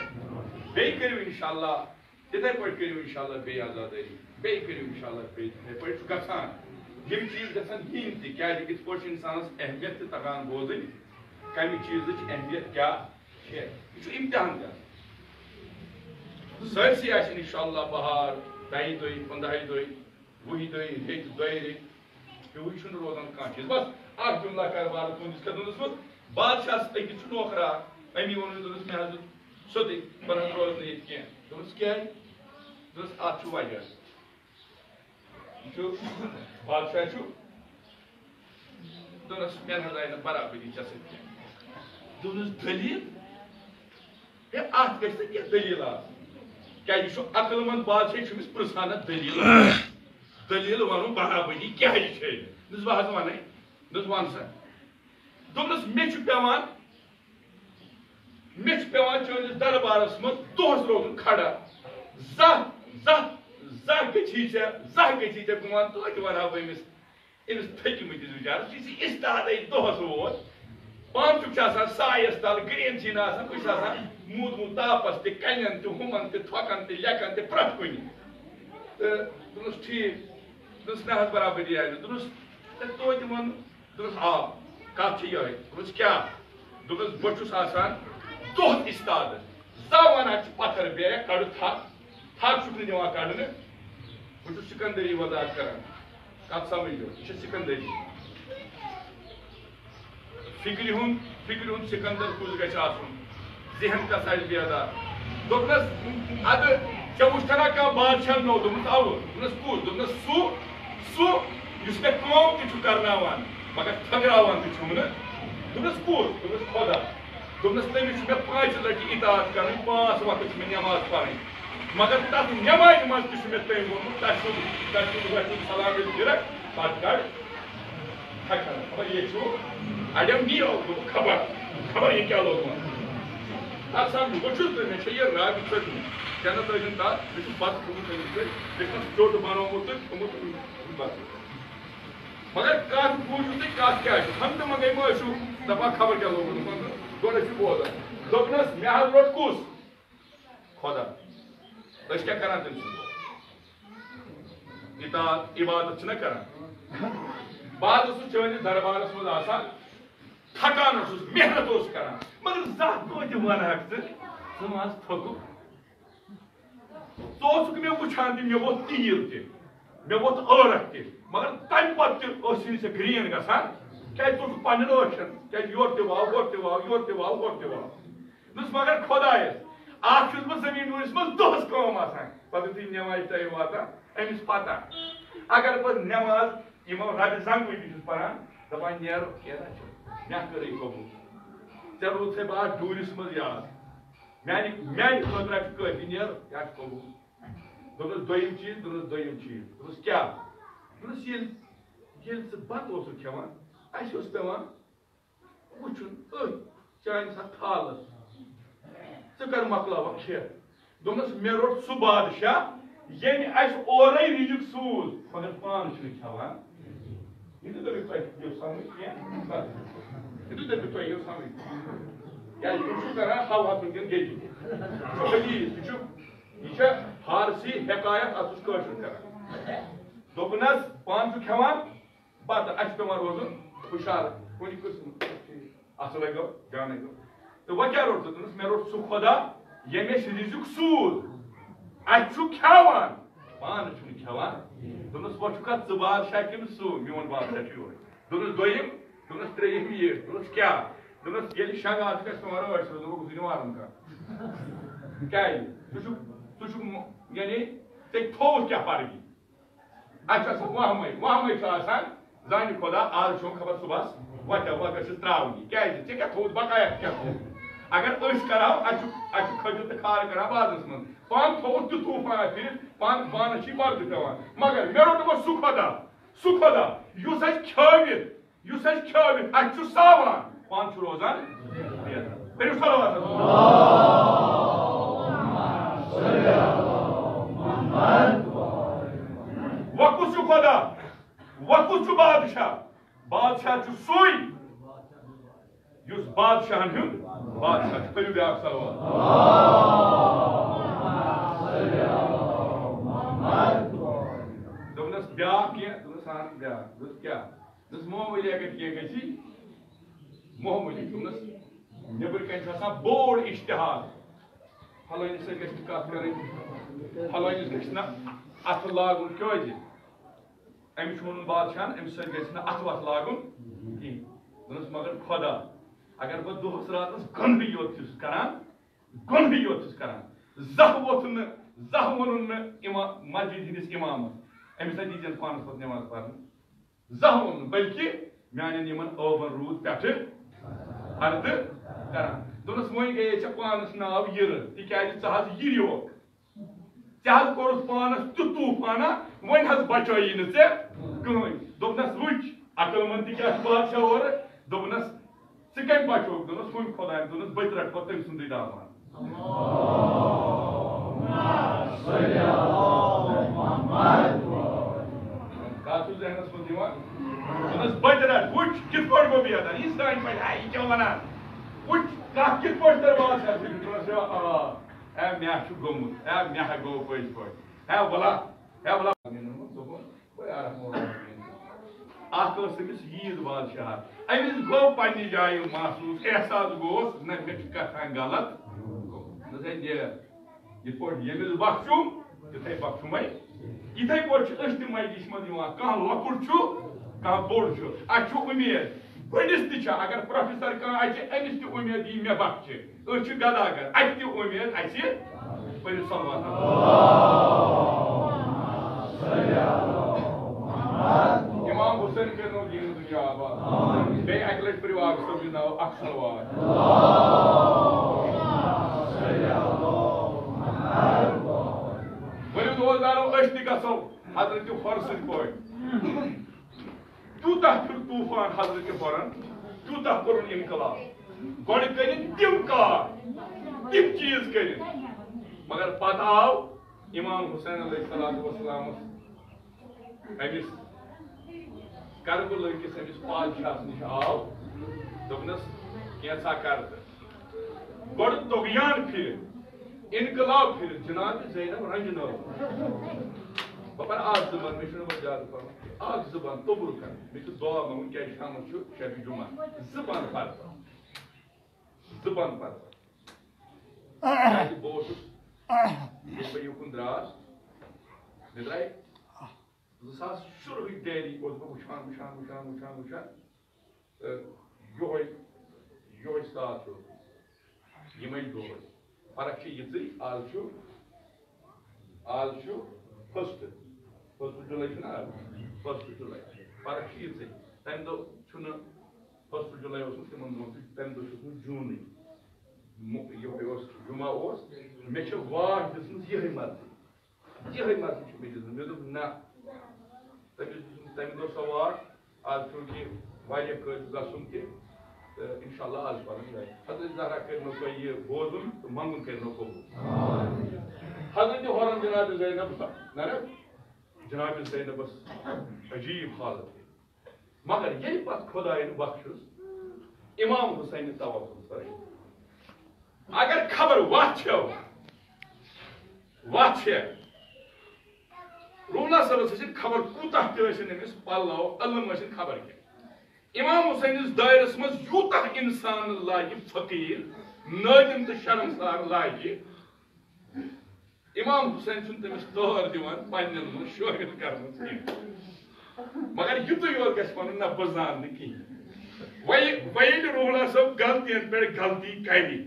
بیٚیہِ کٔرِو انشاءاللہ، تِتھَے پٲٹھۍ کٔرِو انشاءاللہ بیٚیہِ عزادٲری، بیٚیہِ کٔرِو انشاءاللہ بیٚیہِ تِتھَے پٲٹھۍ۔ چھُ گژھان، یِم چیٖز گژھن یِنۍ تہِ، کیٛازِ یِتھ پٲٹھۍ چھُ اِنسانَس اہمیت تہِ تگان بوزٕنۍ، کَمہِ چیٖزٕچ اہمیت کیٛاہ چھےٚ۔ یہِ چھُ امتحان تہِ آسان۔ سٲرسٕے آسہِ انشاءاللہ بہار، دَہہِ دۄہہِ، پنٛداہہِ دۄہہِ، وُہہِ دۄہہِ، ریٚتۍ، دۄیہِ ریٚتۍ، ہیوٗے چھُنہٕ روزان کانٛہہ چیٖز۔ بس اکھ جملہ کر وارٕ تُہنٛدِس خدمتس منٛز۔ بادشاہس أکِس چھُ نوکرا، أمی ووٚنُن، دوٚپُس، مےٚ حظ دیُت سیوٚدُے، بہٕ نہٕ حظ روزٕ نہٕ ییٚتہِ کینٛہہ۔ دوٚپُس، کیٛازِ؟ دوٚپُس، اتھ چھُ وجہ۔ یہِ چھُ بادشاہ چھُ۔ دوٚپنَس، مےٚ نہ حظ آیہِ نہٕ برابری ژےٚ سۭتۍ کینٛہہ۔ دوٚپنَس، دٔلیٖل؟ ہے، اَتھ گژھِ نہٕ کینٛہہ دٔلیٖل آسٕنۍ۔ کیٛازِ یہِ چھُ عقل مند بادشاہ، یہِ چھُ أمِس پرٛژھان نہ دٔلیٖل۔ دٔلیٖل وَنُن برابری کیٛازِ چھے نہٕ؟ دوٚپنَس، بہٕ حظ وَنَے۔ دوٚپنَس، وَن سا۔ دوٚپنَس، مےٚ چھُ پٮ۪وان، مےٚ چھُ پٮ۪وان چٲنِس دربارَس منٛز دۄہَس روزُن کھڑا۔ زانٛہہ، زانٛہہ، زانٛہہ گٔژھی ژےٚ، زانٛہہ گٔژھی ژےٚ، بہٕ وَنہٕ توتہِ وَنہٕ ہا بہٕ أمِس۔ أمِس تھٔکِمٕتِس بِچارَس، یُس یہِ اِستادَے دۄہَس ووت۔ پانہٕ چھُکھ ژٕ آسان سایَس تَل، گرٛین چھِی نہٕ آسان، بہٕ چھُس آسان موٗدمُت تاپَس تہِ، کَنٮ۪ن تہِ، ہُمَن تہِ، تھۄکَن تہِ، لیٚکَن تہِ، پرٛٮ۪تھ کُنہِ۔ تہٕ دوٚپنَس، ٹھیٖک۔ دوٚپنَس، نہ حظ، برابٔدی آیہِ نہٕ۔ دوٚپنَس، تہٕ توتہِ ووٚن۔ دوٚپنَس، آ، کَتھ چھِ یِہوٚے۔ دوٚپنَس، کیٛاہ؟ دوٚپنَس، بہٕ چھُس آسان دۄہَس اِستادَس۔ زانٛہہ وَنان چھِ پَتھَر بیگ کَڑُتھ تھَکھ، تھَکھ چھُکھ نہٕ دِوان کَڑنہٕ۔ بہٕ چھُس سِکندری وضاحت کَران۔ کَتھ سَمٕجھو؟ یہِ چھِ سِکندری۔ فِکرِ ہُنٛد، فِکرِ ہُنٛد سِکندر کُس گژھِ آسُن؟ ذہن کَس آسہِ بیدار؟ دوٚپنَس، اَدٕ ژےٚ وُچھتھا کانٛہہ بادشاہ نوٚو؟ دوٚپمَس، اَوٕ۔ دوٚپنَس، کُس؟ دوٚپنَس، سُہ، سُہ یُس مےٚ کٲم تہِ چھُ کَرناوان، مگر تھٔکراوان تہِ چھُم نہٕ۔ دوٚپنَس، کُس؟ دوٚپنَس، خۄدا۔ دوٚپنَس، تٔمِس چھُ مےٚ پانٛژِ لَٹہِ اِطاعت کَرٕنۍ، پانٛژھ وقت چھِ مےٚ نٮ۪ماز پَرٕنۍ، مگر تَتھ نٮ۪مازِ منٛز تہِ چھُ مےٚ تٔمۍ ووٚنمُت، تَتھ چھُ، تَتھ چھُ، تَتھ چھُ سلام ییٚلہِ دِرَکھ، پَتہٕ کَڑ۔ ہَتھ کَڑ۔ خبر یہِ چھُ اَڑٮ۪و نِیو، دوٚپُکھ، خبر، خبر یہِ کیٛاہ لوگمُت۔ اَتھ سَمجھُو، بہٕ چھُس نہٕ، مےٚ چھےٚ یہِ رَگ ژٔٹمٕژ۔ جنت ٲسِن تَتھ، مےٚ چھُ بَتہٕ کھیوٚمُت أمِس سۭتۍ، مےٚ چھُ ژیوٚٹ بَنومُت تہٕ کھیوٚمُت بَتہٕ۔ مگر کَتھ بوٗزِو تُہۍ، کَتھ کیٛاہ چھِ؟ ہَنٛگتہٕ منٛگَے مہ ٲسِو دَپان خبر کیٛاہ لوگمُت۔ مگر گۄڈٕ ٲسِو بوزان۔ دوٚپنَس، مےٚ حظ روٚٹ کُس؟ خۄدا۔ أسۍ کیٛاہ کَران تٔمۍ سُنٛد؟ اطاعت عبادت چھِنہ کران۔ بہٕ حظ اوسُس چٲنِس دربارس منٛز آسان، تھکان اوسُس، محنت اوسُس کران، مگر زانٛہہ توتہِ ونہکھ ژٕ، ژٕ ما حظ تھوٚکُکھ؟ ژٕ اوسُکھ مےٚ وٕچھان تہِ، مےٚ ووٚتھ تیٖل تہِ، مےٚ ووٚتھ عٲرق تہِ، مگر تمہِ پتہٕ تہِ ٲسی نہٕ ژےٚ گرین گژھان، کیازِ ژٕ اوسُکھ پننٮ۪ن ٲچھن، کیازِ یورٕ تہِ واو، ہورٕ تہِ واو، یورٕ تہِ واو، ہورٕ تہِ واو۔ دوٚپُس، مگر خۄدایَس، اَکھ چھُس بہٕ زٔمیٖن ڈوٗرِس منٛز دۄہَس کٲم آسان۔ پَتہٕ یُتھُے نٮ۪مازِ ٹایم واتان، أمِس پَتہ۔ اگر بہٕ نٮ۪ماز یِمو رَبِ زنٛگوٕے تہِ چھُس پَران، دَپان، "نیرٕ، کینٛہہ نہ چھُ، مےٚ کٔرٕے قبوٗل۔ ژےٚ روٗدتھَے بہٕ اَتھ ڈوٗرِس منٛز یاد۔ میٛانہِ، میٛانہِ خٲطرٕ چھُ کٲفی، نیرٕ، یہِ چھُ قبوٗل۔" دوٚپنَس، "دوٚیِم چیٖز؟" دوٚپنَس، "دوٚیِم چیٖز۔" دوٚپنَس، "کیٛاہ؟" دوٚپنَس، "ییٚلہِ، ییٚلہِ ژٕ بَتہٕ اوسُکھ کھٮ۪وان، اَسہِ اوس پٮ۪وان وٕچھُن أتھۍ چانہِ ساتہٕ تھالس۔ ژٕ کر مۄکلاوکھ کھٮ۪تھ؟" دوٚپنس، "مےٚ روٚٹ سُہ بادشاہ، ییٚمۍ اَسہِ اورَے رِزق سوٗز، مگر پانہٕ چھُنہٕ کھٮ۪وان۔" یہِ تہِ دٔپِو تۄہہِ یِیو سمجھ کینٛہہ؟ یہِ تہِ دٔپِو تۄہہِ یِیو سمجھ؟ کیٛازِ تُہۍ چھِو کران ہوا تُلکٮ۪ن گیٚجہِ۔ یہِ چھُ حدیث، یہِ چھُ، یہِ چھےٚ فارسی حکایت، اَتھ چھُس کٲشُر کران۔ دوٚپنس، پانہٕ چھُ کھٮ۪وان، پتہٕ اَسہِ پٮ۪وان روزُن ہُشار، کُنہِ قٕسمہٕ اَصٕلَے گوٚو، جانَے گوٚو۔ تہٕ وۄنۍ کیٛاہ روٚٹ ژٕ؟ دوٚپنَس، "مےٚ روٚٹ سُہ خۄدا، ییٚمۍ اَسہِ رِزِق سوٗز۔ اَسہِ چھُ کھٮ۪وان، پانہٕ چھُنہٕ کھٮ۪وان۔" دوٚپنَس، "وۄنۍ چھُکھا ژٕ بادشاہ کِنہٕ سُہ؟ میون بادشاہ چھُ یورٕ۔" دوٚپنَس، "دوٚیِم؟" دوٚپنَس، "ترٛیٚیِم یہِ۔" دوٚپنَس، "کیٛاہ؟" دوٚپنَس، "ییٚلہِ شنٛگان چھُکھ اَسہِ پٮ۪وان رٲچھ روزُن، بہٕ گوٚژھُس نہٕ مارُن کانٛہہ۔" کیٛازِ؟ ژٕ چھُکھ، ژٕ چھُکھ مو-، یعنی ژےٚ تھوٚوُتھ کیٛاہ فرقی؟ اَسہِ چھُ آسان وہمٕے، وہمٕے چھُ آسان، زانہِ خۄدا، آز چھُ خبر صُبحَس وۄتھِ، وۄنۍ گژھِ ترٛاوُن یہِ۔ کیٛازِ؟ ژےٚ کیٛاہ تھوٚوُتھ بقایا کیٛاہ تھوٚوُتھ؟ اگر أسۍ کَرہاو، اَسہِ چھُ، اَسہِ چھُ کھٔجُر تہٕ کھار کَران بازرَس منٛز۔ پانہٕ تھوٚوُتھ تہِ طوٗفان پھِرِتھ، پانہٕ، پانَس چھِ پَردٕ پٮ۪وان۔ مگر مےٚ روٚٹ وۄنۍ سُہ خۄدا، سُہ خۄدا، یُس اَسہِ کھٲوِتھ، یُس اَسہِ کھٲوِتھ اَسہِ چھُ ساوان، پانہٕ چھُ روزان بیدار۔ کٔرِو صلوات۔ وۄنۍ کُس چھُ خۄدا؟ وۄنۍ کُس چھُ بادشاہ؟ بادشاہ چھُ سُے، یُس بادشاہن ہُنٛد بادشاہ چھُ۔ کٔرِو بیٛاکھ صلوات۔ دوٚپنَس بیٛاکھ کینٛہہ، دوٚپنَس اَہَن بیٛاکھ۔ دوٚپُس کیٛاہ؟ دوٚپُس معموٗلی اگر کینٛہہ گژھِ، معموٗلی۔ دوٚپنَس، نیٚبرٕ کَنہِ چھُ آسان بوٚڑ اِشتِہار، فلٲنِس سۭتۍ گژھِ نہٕ کَتھ کَرٕنۍ، فلٲنِس گژھِ نہٕ اَتھٕ لاگُن، کیٛازِ؟ أمِس چھُ ووٚنمُت بادشاہَن، أمِس سۭتۍ گژھِ نہٕ اَتھٕ وَتھٕ لاگُن کِہیٖنۍ۔ دوٚپنَس، مگر خۄدا، اگر بہٕ دۄہَس راتَس گۄنہٕے یوت چھُس کَران، گۄنہٕے یوت چھُس کَران، زانٛہہ ووٚتھ نہٕ، زانٛہہ ووٚنُن نہٕ اِما-، مسجد ہِنٛدِس اِمامَس، أمِس ہا دیٖزٮ۪ن پانَس پَتہٕ نٮ۪ماز پَرنہٕ۔ زانٛہہ ووٚن نہٕ، بلکہِ میانٮ۪ن یِمن ٲبن روٗد پٮ۪ٹھٕ ہردٕ کران۔ دوٚپنس، وۄنۍ گٔیے ژےٚ پانس ناو یِرٕ، تِکیازِ ژٕ حظ یِریوکھ۔ ژےٚ حظ کوٚرُتھ پانس تیُتھ طوٗفانہ، وۄنۍ حظ بچٲیی نہٕ ژےٚ کٕہٕنۍ۔ دوٚپنس، وٕچھ، عقل مند تہِ کیٛاہ چھُ بادشاہ اورٕ۔ دوٚپنس، ژٕ کمہِ بچوکھ؟ دوٚپنس، ہُمۍ خۄداین۔ دوٚپنس، بہٕ تہِ رٹہٕ پتہٕ تٔمۍ سُنٛدُے دامان۔ کتھ چھُ ذہنس منٛز یِوان؟ دوٚپنس، بہٕ تہِ رٹہٕ۔ وٕچھ، کِتھ پٲٹھۍ گوٚو بیدار؟ یہِ سانہِ پٲٹھۍ، آ، یہِ کیٛاہ ونان؟ وٕچھ، کتھ کِتھ پٲٹھۍ تٔر بادشاہس فِکرِ؟ دوٚپنس، آ، اے، مےٚ چھُ گوٚمُت، اے، مےٚ ہا گوٚو پٔزۍ پٲٹھۍ، اے، وَلہ، اے، وَلہ۔ دوٚپُن، بہٕ الرحمن الرحیم۔ اکھ ٲس أمِس عیٖد بادشاہ، أمِس گوٚو پننہِ جایہِ محسوٗس، احساس گوٚوس، نہ، مےٚ چھُ کتھ تام غلط گوٚمُت۔ دوٚپُس، ہے، نیر، یِتھ پٲٹھۍ ییٚمِس بخشُم، تِتھے بخشُمے۔ یِتھے پٲٹھۍ چھِ أسۍ تہِ مجلسہِ منٛز یِوان، کانٛہہ لۄکُٹ چھُ، کانٛہہ بوٚڑ چھُ، اَسہِ چھُ اُمید، بٔڑِس تہِ چھِ، اگر پروفیسر کانٛہہ آسہِ، أمِس تہِ اُمید یی مےٚ بخشہِ۔ أسۍ چھِ گداگر، اَتہِ تہِ اُمید اَسہِ۔ پٔرِو صلوات۔ امام حسین کٔرنو دیٖن دُنیا آباد۔ بیٚیہِ اَکہِ لَٹہِ پٔرِو آبہٕ صٲبنہِ ناوٕ اَکھ صلوات۔ ؤلِو دوستانو، أسۍ تہِ گژھو حضرت حُر سٕنٛدۍ پٲٹھۍ۔ تیوٗتاہ پھیُر طوٗفان حضرت حُرن، تیوٗتاہ کوٚرُن انقلاب۔ گۄڈٕ کٔرِن تِم کار، تِم چیٖز کٔرِن، مگر پتہٕ آو امام حسین علیہ الصلوۃ والسلامس، أمِس کربلہٕ کِس أمِس پادشاہس نِش آو، دوٚپنس، "کینٛژھا کر تہٕ۔" گۄڈٕ طغیان پھِرِ، انقلاب پھِرِ، جناب زینب رنجنٲو۔ بہٕ پَرٕ اَکھ زٕ بَنٛد، مےٚ چھُنہٕ وۄنۍ زیادٕ پَرُن۔ اَکھ زٕ بَنٛد توٚبرُک کَرٕ۔ مےٚ چھُ دُعا منٛگُن، کیٛازِ شامَس چھُ شَبِ جُمعہ۔ زٕ بَنٛد پَرٕ۔ زٕ بَنٛد پَرٕ۔ کیٛازِ بہٕ اوسُس، ییٚلہِ بہٕ یوٚکُن درٛاس، مےٚ درٛاے زٕ ساس شُرہٕچ ڈیری اوسُس بہٕ وٕچھان، وٕچھان، وٕچھان، وٕچھان، وٕچھان۔ تہٕ یۄہے، یۄہے ساتھ چھُ یِمے دۄہے۔ فرق چھِ یِژٕے، آز چھُ، آز چھُ first، first جُلے چھُنہ آز؟ First جُلے۔ فرق چھِ یِژٕے۔ تَمہِ دۄہ چھُنہٕ first جُلے اوسمُت، تِمن دۄہن چھُ، تَمہِ دۄہ چھُ اوسمُت جوٗنٕے۔ مُ-، یۄہے اوس، جُمعہ اوس۔ مےٚ چھِ واٹھ دِژمٕژ یِہے مرضی۔ یِہے مرضی چھِ مےٚ دِژمٕژ۔ مےٚ دوٚپ، نہ۔ تٔمِس دِژمٕژ تَمہِ دۄہ سۄ واٹھ۔ آز چوٗنٛکہِ واریاہ کٲلۍ گژھُن تہِ، تہٕ اِنشاءاللہ آز پَرُن جاے۔ حضرت زہرا کٔرِنو تۄہہِ یہِ بوزُن تہٕ منٛگُن کٔرِنو قبوٗل۔ حضرت حرم جناب زینب، نہ، نہ، جناب زینبَس عجیٖب حالت۔ مگر ییٚلہِ پتہٕ خۄدایَن بخشُس، امام حسین توکل کرے۔ اگر خبر وتھ چھو، وتھ چھے، روح اللہ صٲبس ٲسِن خبر کوٗتاہ تہِ ٲسِن أمِس پلو، علم ٲسِن خبر کیٛاہ۔ امام حسینس دٲیرس منٛز یوٗتاہ انسان لاگہِ فقیٖر، نٲدِم تہٕ شرمسار لاگہِ، امام حسین چھُنہٕ تٔمِس تٲر دِوان پننٮ۪ن منٛز شٲمِل کرنس کینٛہہ۔ مگر یِتُے یوت گژھِ ونُن، نہ، بہٕ زانہٕ نہٕ کِہیٖنۍ۔ وۄنۍ، وۄنۍ ییٚلہِ روح اللہ صٲب غلطین پٮ۪ٹھ غلطی کرِ،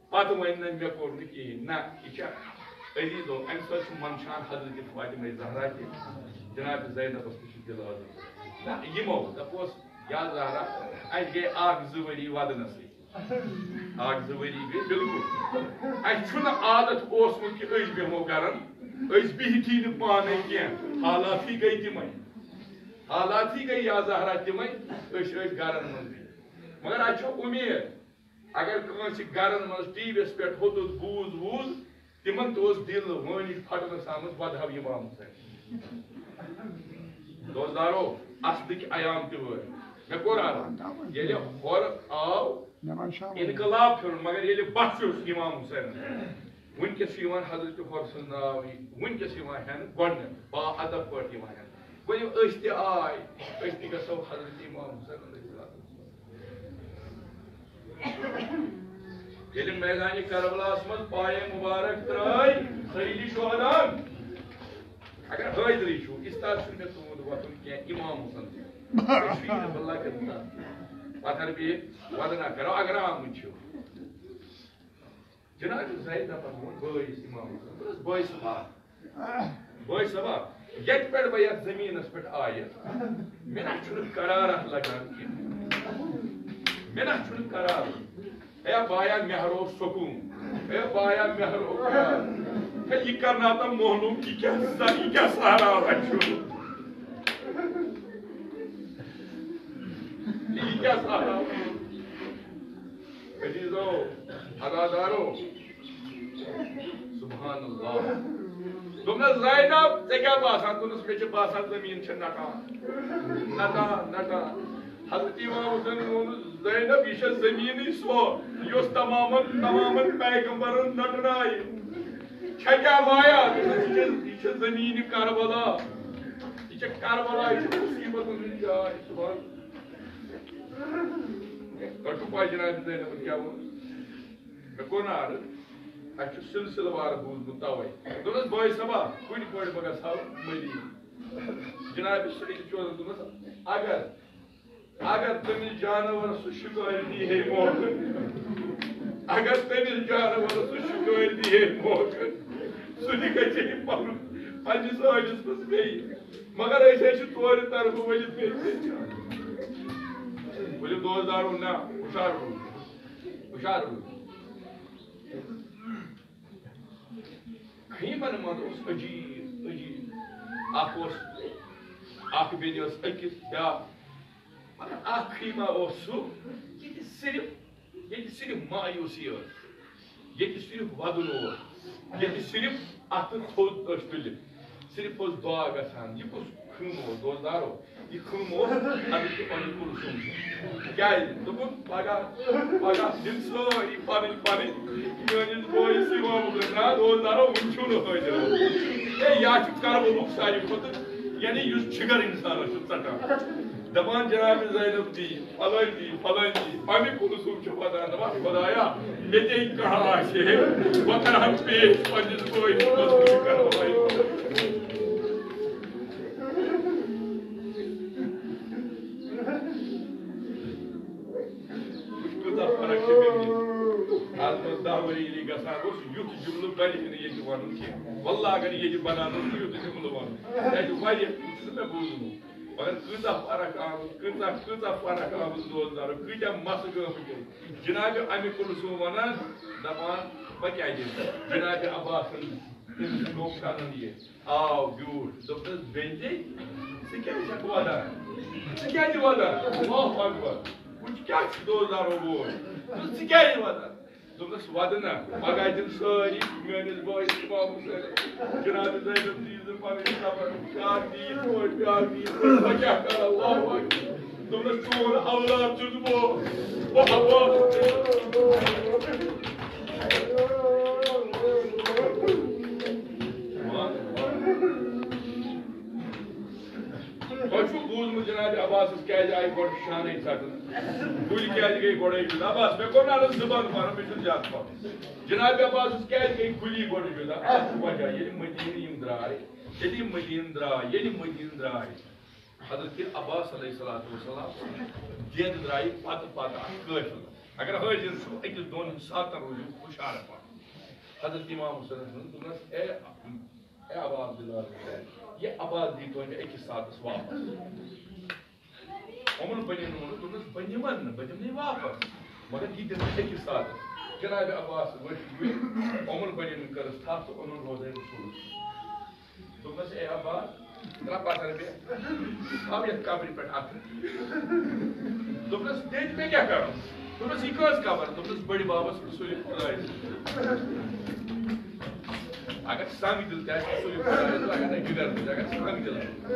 پتہٕ وۄنۍ نہ، مےٚ کوٚر نہٕ کِہیٖنۍ۔ نہ، یہِ چھا عزیزو، امہِ سۭتۍ چھُ منٛدچھان حضرت فاطمہ زہرا تہِ، جناب زینبس تہِ چھُ دِل عزیز۔ نہ، یِمو دپوس، یا زہرا، اسہِ گٔے اکھ زٕ ؤری ودنسٕے۔ اکھ زٕ ؤری گٔے بِلکُل۔ اَسہِ چھُنہٕ عادت اوسمُت کہِ أسۍ بیٚہمو گرن، أسۍ بِہتھی نہٕ پانے کینٛہہ۔ حالاتھٕے گٔے تِمے۔ حالاتھٕے گٔے یا زہرا تِمے، أسۍ ٲسۍ گرن منٛز بِہِتھ۔ مگر اَسہِ چھِ اُمید، اگر کٲنٛسہِ گرن منٛز ٹی وی یَس پٮ۪ٹھ ہوٚتُتھ بوٗز ووٗز، تِمن تہِ اوس دِل وٲنِج پھٹنس آمٕژ، ودہو امام حسین۔ دوستدارو، اصلٕکۍ ایام تہِ وٲتۍ۔ مےٚ کوٚر عرض، ییٚلہِ ہورٕ آو انقلاب پھِرُن، مگر ییٚلہِ بخشیوس امام حسین، وٕنکیٚس چھُ یِوان حضرت ہورٕ سُنٛد ناو، وٕنکیٚس یِوان ہٮ۪نہٕ گۄڈٕنٮ۪تھ، با ادب پٲٹھۍ یِوان ہٮ۪نہٕ۔ ؤلِو، أسۍ تہِ آے، أسۍ تہِ گژھو حضرت امام حسین علیہ السلام۔ ییٚلہِ میدانِ کربلاہس منٛز پایے مُبارک ترٛٲے سیدِ شہداہن، اگر حٲضرٕے چھُو، استاد چھُنہٕ مےٚ تُہُنٛد وۄتھُن کینٛہہ، امام حسن تہِ۔ تُہۍ چھِو یہِ بہٕ لۄکٕٹ تَتھ۔ پتھر بیٚیہِ ودنا کرو، اگر آمٕتۍ چھِو۔ جناب زید دپان ووٚن بٲیِس امام حسن، دوٚپنَس، بٲے صٲبا، بٲے صٲبا، ییٚتہِ پٮ۪ٹھ بہٕ یَتھ زٔمیٖنَس پٮ۪ٹھ آیَس، مےٚ نہ چھُنہٕ قرارا لگان کینٛہہ۔ مےٚ نہ چھُنہٕ قرار۔ اے بایا مےٚ ہرو سکوٗن۔ اے بایا مےٚ ہرو پیار۔ ہے، یہِ کرناٹا موہنوٗ، یہِ کیٛاہ سا-، یہِ کیٛاہ سہراوا چھُ؟ یہِ کیٛاہ سہراوا؟ عزیزو، عزادارو، سبحان اللہ۔ دوٚپنَس، زینب، ژےٚ کیٛاہ باسان؟ دوٚپنَس، مےٚ چھِ باسان زٔمیٖن چھےٚ نَٹان۔ نَٹان، نَٹان۔ حضرت امام حسینن ووٚنُس، زینب، یہِ چھےٚ زٔمیٖنٕے سۄ، یۄس تمامن، تمامن پیغمبرن نَٹنایہِ۔ چھےٚ کیٛاہ بایا؟ دوٚپنَس، یہِ چھےٚ، یہِ چھےٚ زٔمیٖنہِ کربلا۔ یہِ چھےٚ کربلا، یہِ چھےٚ مُصیٖبتن ہٕنٛز جاے۔ سبحان اللہ۔ تۄہہِ چھُو پَے جناب زینبن کیٛاہ ووٚن؟ مےٚ کوٚر نہٕ عرض، اَسہِ چھُ سلسلہٕ وار بوٗزمُت تَوَے۔ دوٚپنَس، بٲے صٲبا، کُنہِ پٲٹھۍ بہٕ گژھٕ ہا مدیٖنہٕ۔ جناب سعید چوزن دوٚپنَس، اگر، اگر تٔمِس جانوَرَس سُہ شِکٲرۍ دی ہے موقعہٕ، اگر تٔمِس جانوَرَس سُہ شِکٲرۍ دی ہے موقعہٕ، سُہ تہِ گژھِ ہے پَنُن، پنٛنِس ٲلِس منٛز بیٚیہِ۔ مگر أسۍ حظ چھِ ژورِ طرفہٕ ؤلِتھ بیٚیہِ۔ ؤلِو دوستدارو، نہ، ہُشار روٗزِو۔ ہُشار روٗزِو۔ خیمن منٛز اوس عجیٖب، عجیٖب۔ اکھ اوس، اکھ بیٚنہِ ٲس أکِس، بیٛاکھ۔ مگر اکھ خیمہ اوس سُہ، ییٚتہِ صرف، ییٚتہِ صرف مایوسی ٲس، ییٚتہِ صرف ودُن اوس، ییٚتہِ صرف اتھٕ تھوٚد ٲسۍ تُلِتھ، صرف اوس دعا گژھان۔ یہِ کُس خیمہٕ اوس، دوستدارو؟ یہِ خیمہٕ اوس حضرت ام کلثوم۔ کیٛازِ؟ دوٚپُن، پگاہ، پگاہ دِن سٲری پنٕنۍ پنٕنۍ میٲنِس بٲیِس امام حسین۔ نہ، دوستدارو، وُنہِ چھُو نہٕ حٲضِر۔ ہے، یا چھُ کربلُک ساروی کھۄتہٕ، یعنی یُس جگر اِنسانَس چھُ ژَٹان۔ دَپان جناب زینب دی، فلٲنۍ دی، فلٲنۍ دی۔ اَمہِ کُلثوم چھُ وَدان، دَپان، خۄدایا، مےٚ تہِ کانٛہہ آسہِ ہے، بہٕ کَرٕ ہا پیش پنٛنِس بٲیِس مظلوٗم کربلایہِ۔ وٕچھ، کۭژاہ فرق چھِ مےٚ نِش۔ از برونٛہہ دَہ ؤری ییٚلہِ گژھان اوس، یُتھ جملہٕ بَنہِ ہے نہٕ ییٚتہِ وَنُن کینٛہہ۔ واللہ اگر ییٚتہِ بَنان اوس، یُتھ جملہٕ وَنُن۔ کیٛازِ واریاہ چھُ مےٚ بوٗزمُت۔ مگر کۭژاہ فرق آمٕژ، کۭژاہ، کۭژاہ فرق آمٕژ دوستدارو، کۭتیٛاہ مسہٕ گٔمٕتۍ۔ جناب اَمہِ کُلثوم وَنان، دَپان، بہٕ کیٛاہ دِمہٕ؟ جناب عباسَن تٔمِس گوٚو کَرُن یہِ۔ آو بیوٗٹھ، دوٚپنَس، "بیٚنہِ، ژٕ کیٛازِ چھَکھ وَدان؟ ژٕ کیٛازِ وَدان؟ اللہ اکبر۔ وٕچھ کیٛاہ چھُ دوستدارو ووت۔ دوٚپُس، ژٕ کیٛازِ وَدان؟" دوٚپنَس، "وَدٕ نہ، پَگاہ دِن سٲری میٛٲنِس بٲیِس اِمام حُسینَس۔" جناب زینب دیٖز نہٕ پَنٕنۍ خبر، بیٛاکھ دیٖز پٲٹھۍ، بیٛاکھ دیٖز پٲٹھۍ، بہٕ کیٛاہ کَرٕ؟ اللہ اکبر۔ دوٚپنَس، "چون اولاد چھُس بہٕ، بہٕ ہاوٕ۔" تۄہہِ چھُو بوٗزمُت جناب عباسَس کیٛازِ آیہِ گۄڈٕ شانَے ژَٹنہٕ؟ کُلۍ کیٛازِ گٔے گۄڈَے جُدا؟ عباس، مےٚ کوٚر نہ عرض زٕ بَنٛد پَرُن، مےٚ چھُنہٕ زیادٕ پَرُن۔ جناب عباسَس کیٛازِ گٔے کُلی گۄڈٕ جُدا؟ اَکھ وجہ، ییٚلہِ مدیٖنہٕ یِم درٛاے، ییٚلہِ یِم مدیٖنہٕ درٛاے، ییٚلہِ مدیٖنہٕ درٛاے، حضرت عباس علیہ الصلوۃ والسلام دٮ۪د درٛایہِ پَتہٕ پَتہٕ اَکھ قٲفلہٕ۔ اگر حٲضِر چھُ، أکِس دۄن ساتَن روٗزِو ہُشار پَہَن۔ حضرت امام حسینَس ووٚن، دوٚپنَس، اے اے عباس بِن عامر، یہِ عباس دی تو مےٚ أکِس ساتَس واپَس۔ اُم البنیٖن ووٚنُن، دوٚپنَس، "بہٕ نِمَن نہٕ، بہٕ دِمہٕ نہٕ یہِ واپَس، مگر یہِ دِمہٕ بہٕ أکِس ساتَس۔" جناب عباس ؤتھۍ گٔے، اُم البنیٖنَن کٔرٕس تھپھ تہٕ اوٚنُن روضہ رسولَس۔ دوٚپنَس، "اے عباس، ترٛاو پَتھر مےٚ، تھاو یَتھ قبرِ پٮ۪ٹھ اَتھٕ۔" دوٚپنَس، "دٮ۪دِ، مےٚ کیٛاہ کَرُن؟" دوٚپنَس، "یہِ کٔژ قبر؟" دوٚپنَس، "بٔڑِ بابَس رسول خۄدایَس۔" اگر سنگ دل تہِ آسہِ، سُہ یہِ خۄدایَس، اگر نہٕ جگر تہِ، اگر سنگ دل آسہِ۔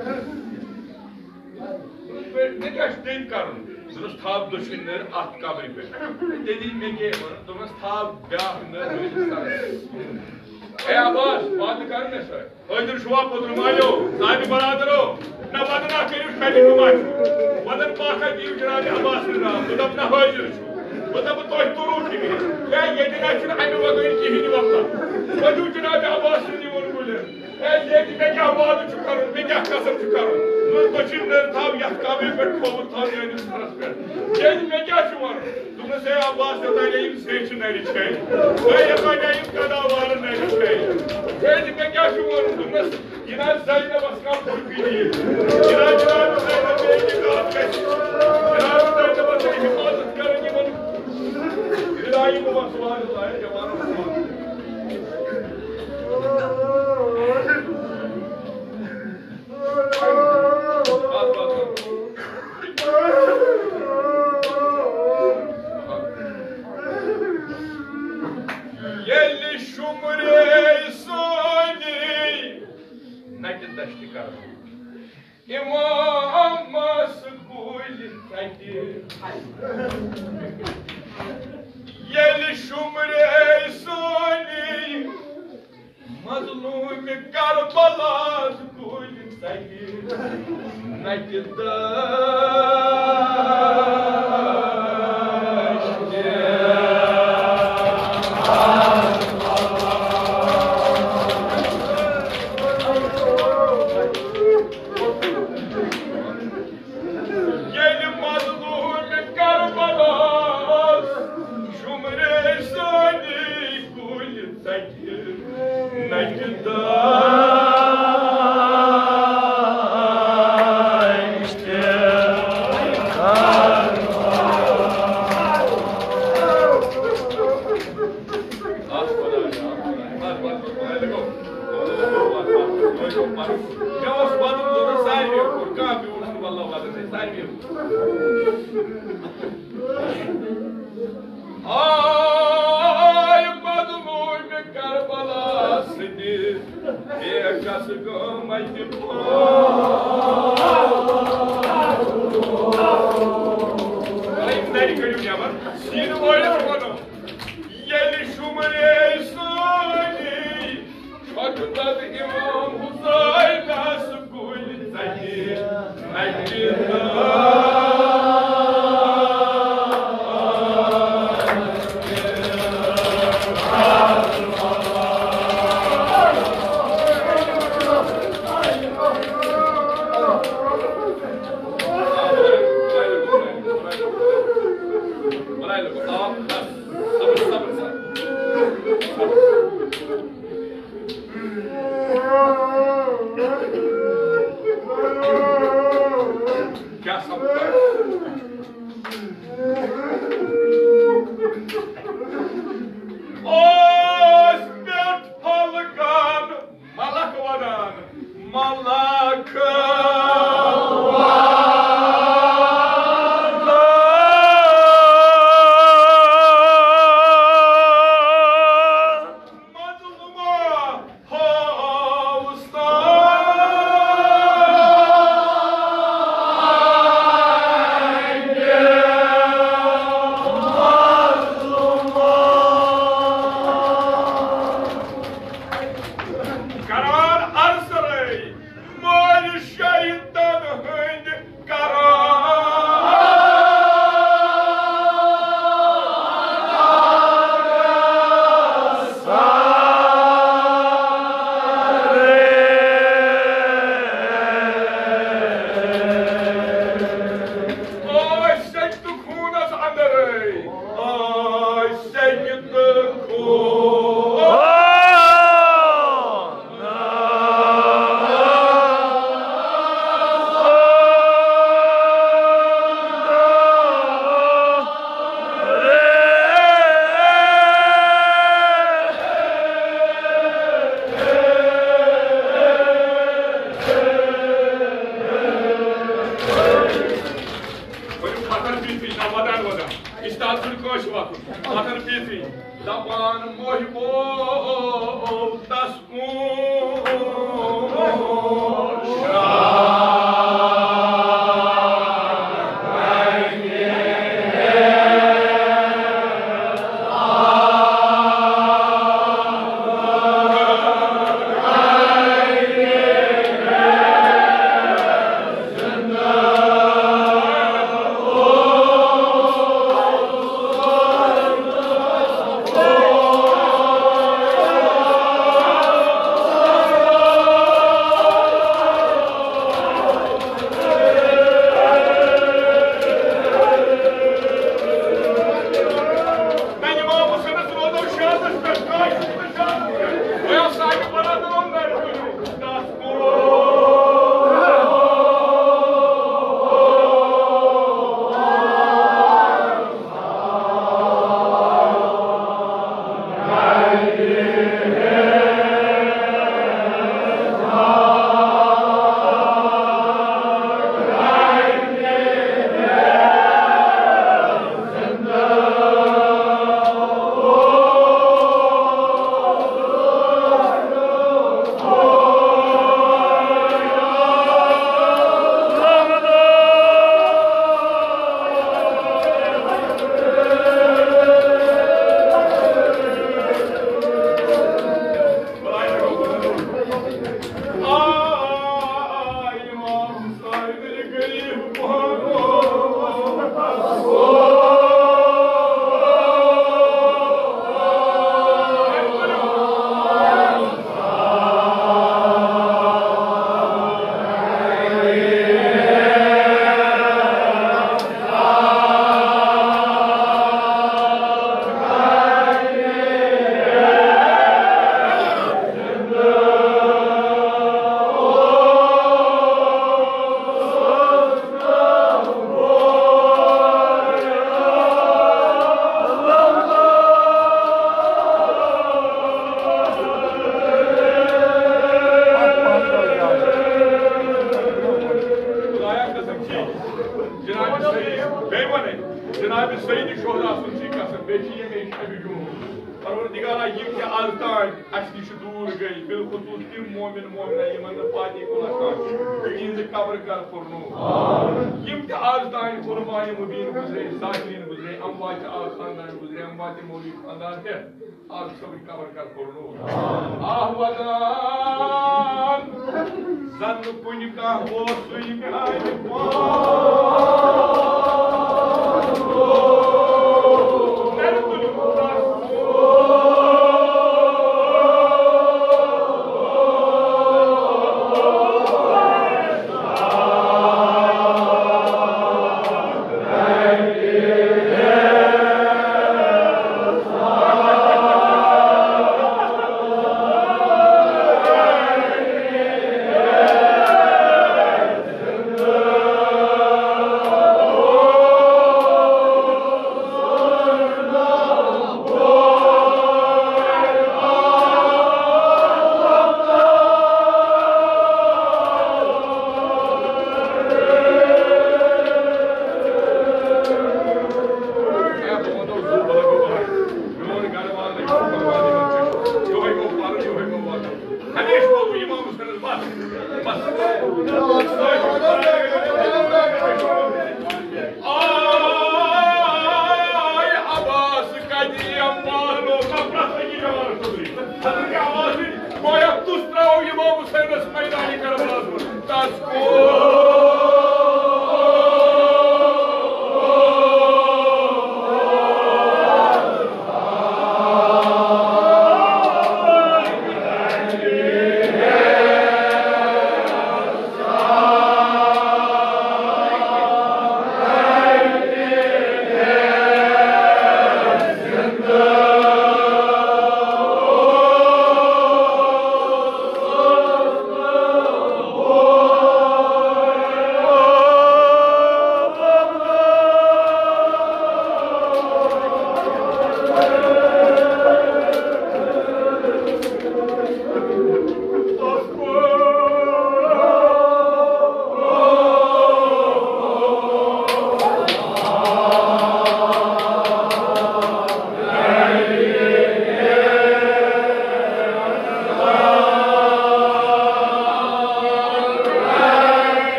مےٚ کیٛاہ چھُ تیٚلہِ کَرُن؟ دوٚپنَس، "تھاو دٔچھِنۍ نٔر اَتھ قبرِ پٮ۪ٹھ۔" تیٚلی مےٚ کیٛاہ وَنُن؟ دوٚپنَس، "تھاو بیٛاکھ نٔر میٛٲنِس سَرَس پٮ۪ٹھ۔" اے عباس، وعدٕ کَر مےٚ سۭتۍ۔ حٲضِر چھُوا پوٚتُر مالیو، زانہِ برادرو؟ نہ، وَدُن اَکھ کٔرِو کَمہِ جُمعہ چھُ۔ وَدُن پاکھا دِیِو جناب عباس نِش ناو۔ بہٕ دَپہٕ نہ حٲضِر چھُ۔ بہٕ دَپہٕ تۄہہِ توٚروٕ فِکرِ۔ ہے، ییٚتہِ نہ چھُنہٕ اَمہِ وَغٲرۍ کِہیٖنۍ وَللہ۔ وَدِو جناب عباس نِش یِمَن کُلٮ۪ن۔ ہے، ییٚتہِ مےٚ کیٛاہ وعدٕ چھُ کَرُن، مےٚ کیٛاہ قسم چھُ کَرُن؟ نہ، بہٕ چھُس نٔر تھاو یَتھ قبرِ پٮ۪ٹھ کھووُر تھاو میٛٲنِس سَرَس پٮ۪ٹھ۔ ییٚتہِ مےٚ کیٛاہ چھُ وَنُن؟ دوٚپنَس، "ہے عباس، یوٚتانۍ یِم زیچھِ نَرِ چھے، ہے یوٚتانۍ یِم قدا والہٕ نَرِ چھے۔" ہے، ژےٚ کیٛاہ چھُ وَنُن؟ دوٚپنَس، "یہِ نہ زینبَس کانٛہہ پُرکٔری۔ یہِ نہ جناب زینب بے نقاب گژھِ۔ جناب زینبَس چھِ حفاظت کَرٕنۍ یِمَن۔ یہِ نہ یِم وَسوارٕ لایَن جوانَن۔" ییٚلہِ شُمرے سٲنی نَٹہِ دَشتہِ کَرو، اِمامَس کُلۍ ژَٹہِ۔ ییٚلہِ شُمرے سٲنی مظلوم کربلاہس کُلۍ ژٹہِ، نٹہِ دشتہِ۔ ییٚلہِ مظلوم کربلاہس شُمرے سٲنی کُلۍ ژٹہِ، نٹہِ دشتہِ۔ مےٚ اوس وَدُن ضروٗرت ساروِیو کھۄتہٕ، کانٛہہ بیوٗٹھ چھُنہٕ واللہ وَدُن، ساروِیو کھۄتہٕ۔ آے مظلوم کربلا سٕنٛدِ بے کس گٲمٕتۍ پٲٹھۍ۔ یِم نَرِ کٔڑِو نٮ۪بر، سیٖنہٕ وٲلِس وَنو، ییٚلہِ شُمرے سٲنی چھۄکہٕ دَد اِمام حُسین کیٛاہ سَپُد؟ اوس پٮ۪ٹھ پھۄلہٕ کان ملک وَنان، ملک وَنان۔ مظلوما، ہاوسان۔ کران عرض رٲے، مٲلۍ شہیدن ہٕنٛدۍ کران۔ ٲسۍ سٮ۪کہِ تہٕ خوٗنس اندرے، ٲسۍ سٮ۪کہِ تہٕ خوٗن۔ ؤلِو پتھر بِہتھٕے، نہ ودان ودان۔ استاد چھُنہٕ کٲنٛسہِ وۄتھُن۔ پتھر بِہتھٕے دپان محبو تس جناب سید، بیٚیہِ وَنَے، جناب سید شہدا سُنٛد چھِ قسم، بیٚیہِ چھِ ییٚمہِ شبِ جمعہ۔ پروردگارا، یِم تہِ از تام اَسہِ نِش دوٗر گٔے، بالخصوص تِم مومن مومنہ یِمن نہٕ فاتح کُن آسان چھِ، تِہنٛزِ قبر کر پُرنوٗر۔ یِم تہِ از تام قربانِ مبین گُزرے، ساجدین گُزرے، اموات آل خاندان گُزرے، اموات مولوی خاندان تہِ، آز صٲبٕنۍ قبر کر پُرنوٗر۔ آہ ودان۔ نہٕ کُنہِ کانٛہہ اوسُے میانہِ پانہٕ۔ ہمیشہ گوٚو امام حسینس بس، بس۔ آے عباس قدیم پہلو کا پرٛتھ أکِس جوانس خٲطرٕ۔ حضرت عباس سٕنٛدۍ گویا تُس ترٛاوو امام حسینس میدانِ کربلاہس منٛز۔ تس کو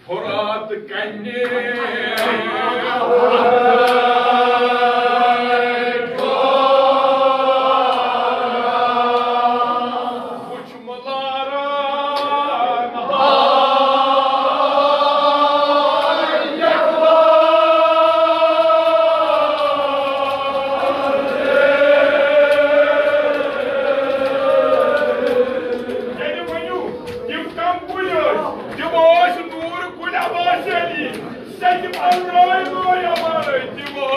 فرات کنہِ۔ وُچھ ملارا۔ یعنی ؤنِو، تِم کم کُلۍ ٲسۍ؟ تِم ٲسۍ نوٗر کُلۍ عباس علی۔ سیدِ پنجٲبۍ گویا مارے تِمو۔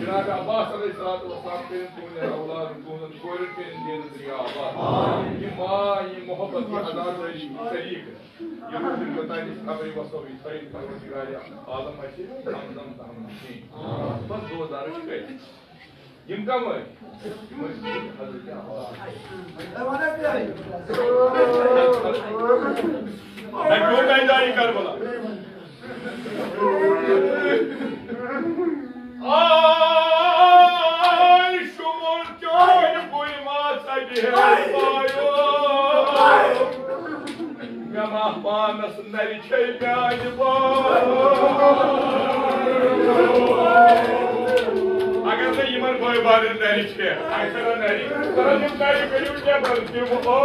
جناب عباس علیہ الصلوۃ والسلام کٔرِن تُہٕنٛدٮ۪ن اولادن، تُہٕنٛزن کورٮ۪ن کٔرِن دیٖنس دٔریاو آباد۔ یہِ ماے، یہِ محبت، یہِ عزادٲری، یہِ طریٖقہٕ، یہِ روٗزِن یوٚتانۍ أسۍ قبرِ وسو، یہِ تھٲیِن پروردگارِ عالم اَسہِ زم زم تہٕ ہم نشین۔ بس دُعا دارٕچ کَتہِ۔ یِم کم ٲسۍ؟ یِم ٲسۍ حضرت عباس۔ نہ کیوں میدان کربلا؟ آے شمول چون بُے ما ژَجہِ ہے پایو۔ مےٚ ما پانس نرِ چھے میانہِ باو۔ اگر نہٕ یِمن بٲے بارٮ۪ن نرِ چھے، اگر نہٕ نرِ، تہٕ یِم نرِ کٔرِو نٮ۪بر تِم۔ او۔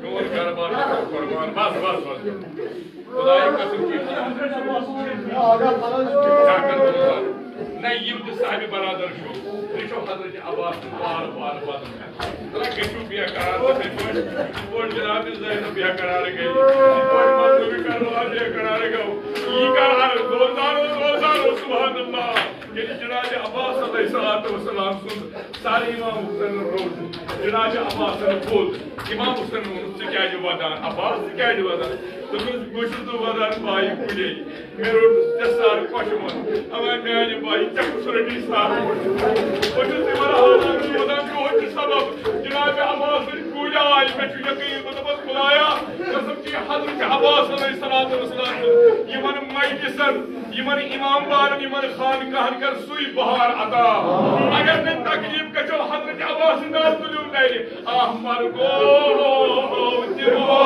میون گرٕ بار قۄربان۔ بس، بس، بس۔ خدایہِ قسم چھِ یہِ۔ نہ، یِم تہِ صاحبِ برادر چھِو، تُہۍ چھِو حضرت عباس سٕنٛدۍ وارٕ وارٕ بدل۔ تُہۍ گٔژھِو بے قرار تِتھَے پٲٹھۍ، یِتھ پٲٹھۍ جناب زینب بے قرار گٔے، یِتھ پٲٹھۍ مظلوٗمِ کربلا بے قرار گوٚو۔ یہِ قرار روزدار اوس، روزدار اوس، سبحان اللہ۔ ییٚلہِ جناب عباس علیہ الصلوۃ والسلام سُنٛد سارے امام حسین روٚٹ، جناب عباسن کھوٚت۔ امام حسینن ووٚنُس، "ژٕ کیازِ ودان؟ عباس، ژٕ کیازِ ودان؟" دوٚپُس، "بہٕ چھُس نہٕ ودان بایہِ کُنے۔ مےٚ روٚٹ ژےٚ سر پشمن۔ اما میانہِ بایہِ، ژےٚ کُس رٔٹی سر؟" بہٕ چھُس تِمن حالن روزان، میون چھُ سبب۔ جناب عباسٕنۍ کُلۍ آے، مےٚ چھُ یقین، بہٕ دوٚپُس، "خدایا، قسم چھی حضرت عباس علیہ الصلوۃ والسلام سُنٛد، یِمن مجلسن، یِمن امام بارن، یِمن خانقاہن کر سُے بہار عطا۔ اگر نہٕ تکلیف گژھو، حضرت عباس سٕنٛدِ ناو تُلِو نرِ، احمر گوٚو تِمو۔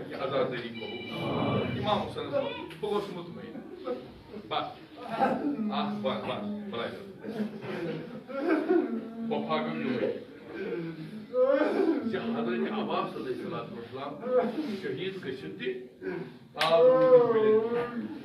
یہِ عزادٲری قبول۔ امام حسینس منٛز بہٕ گوس مطمئن۔ بس۔ اکھ بس، بس، بلایہِ۔ وفا گوٚو یِہوٚے۔ زِ حضرت عباس علیہ الصلوۃ والسلام شہید گٔژھِتھ تہِ آو روٗدٕ کُلٮ۪ن۔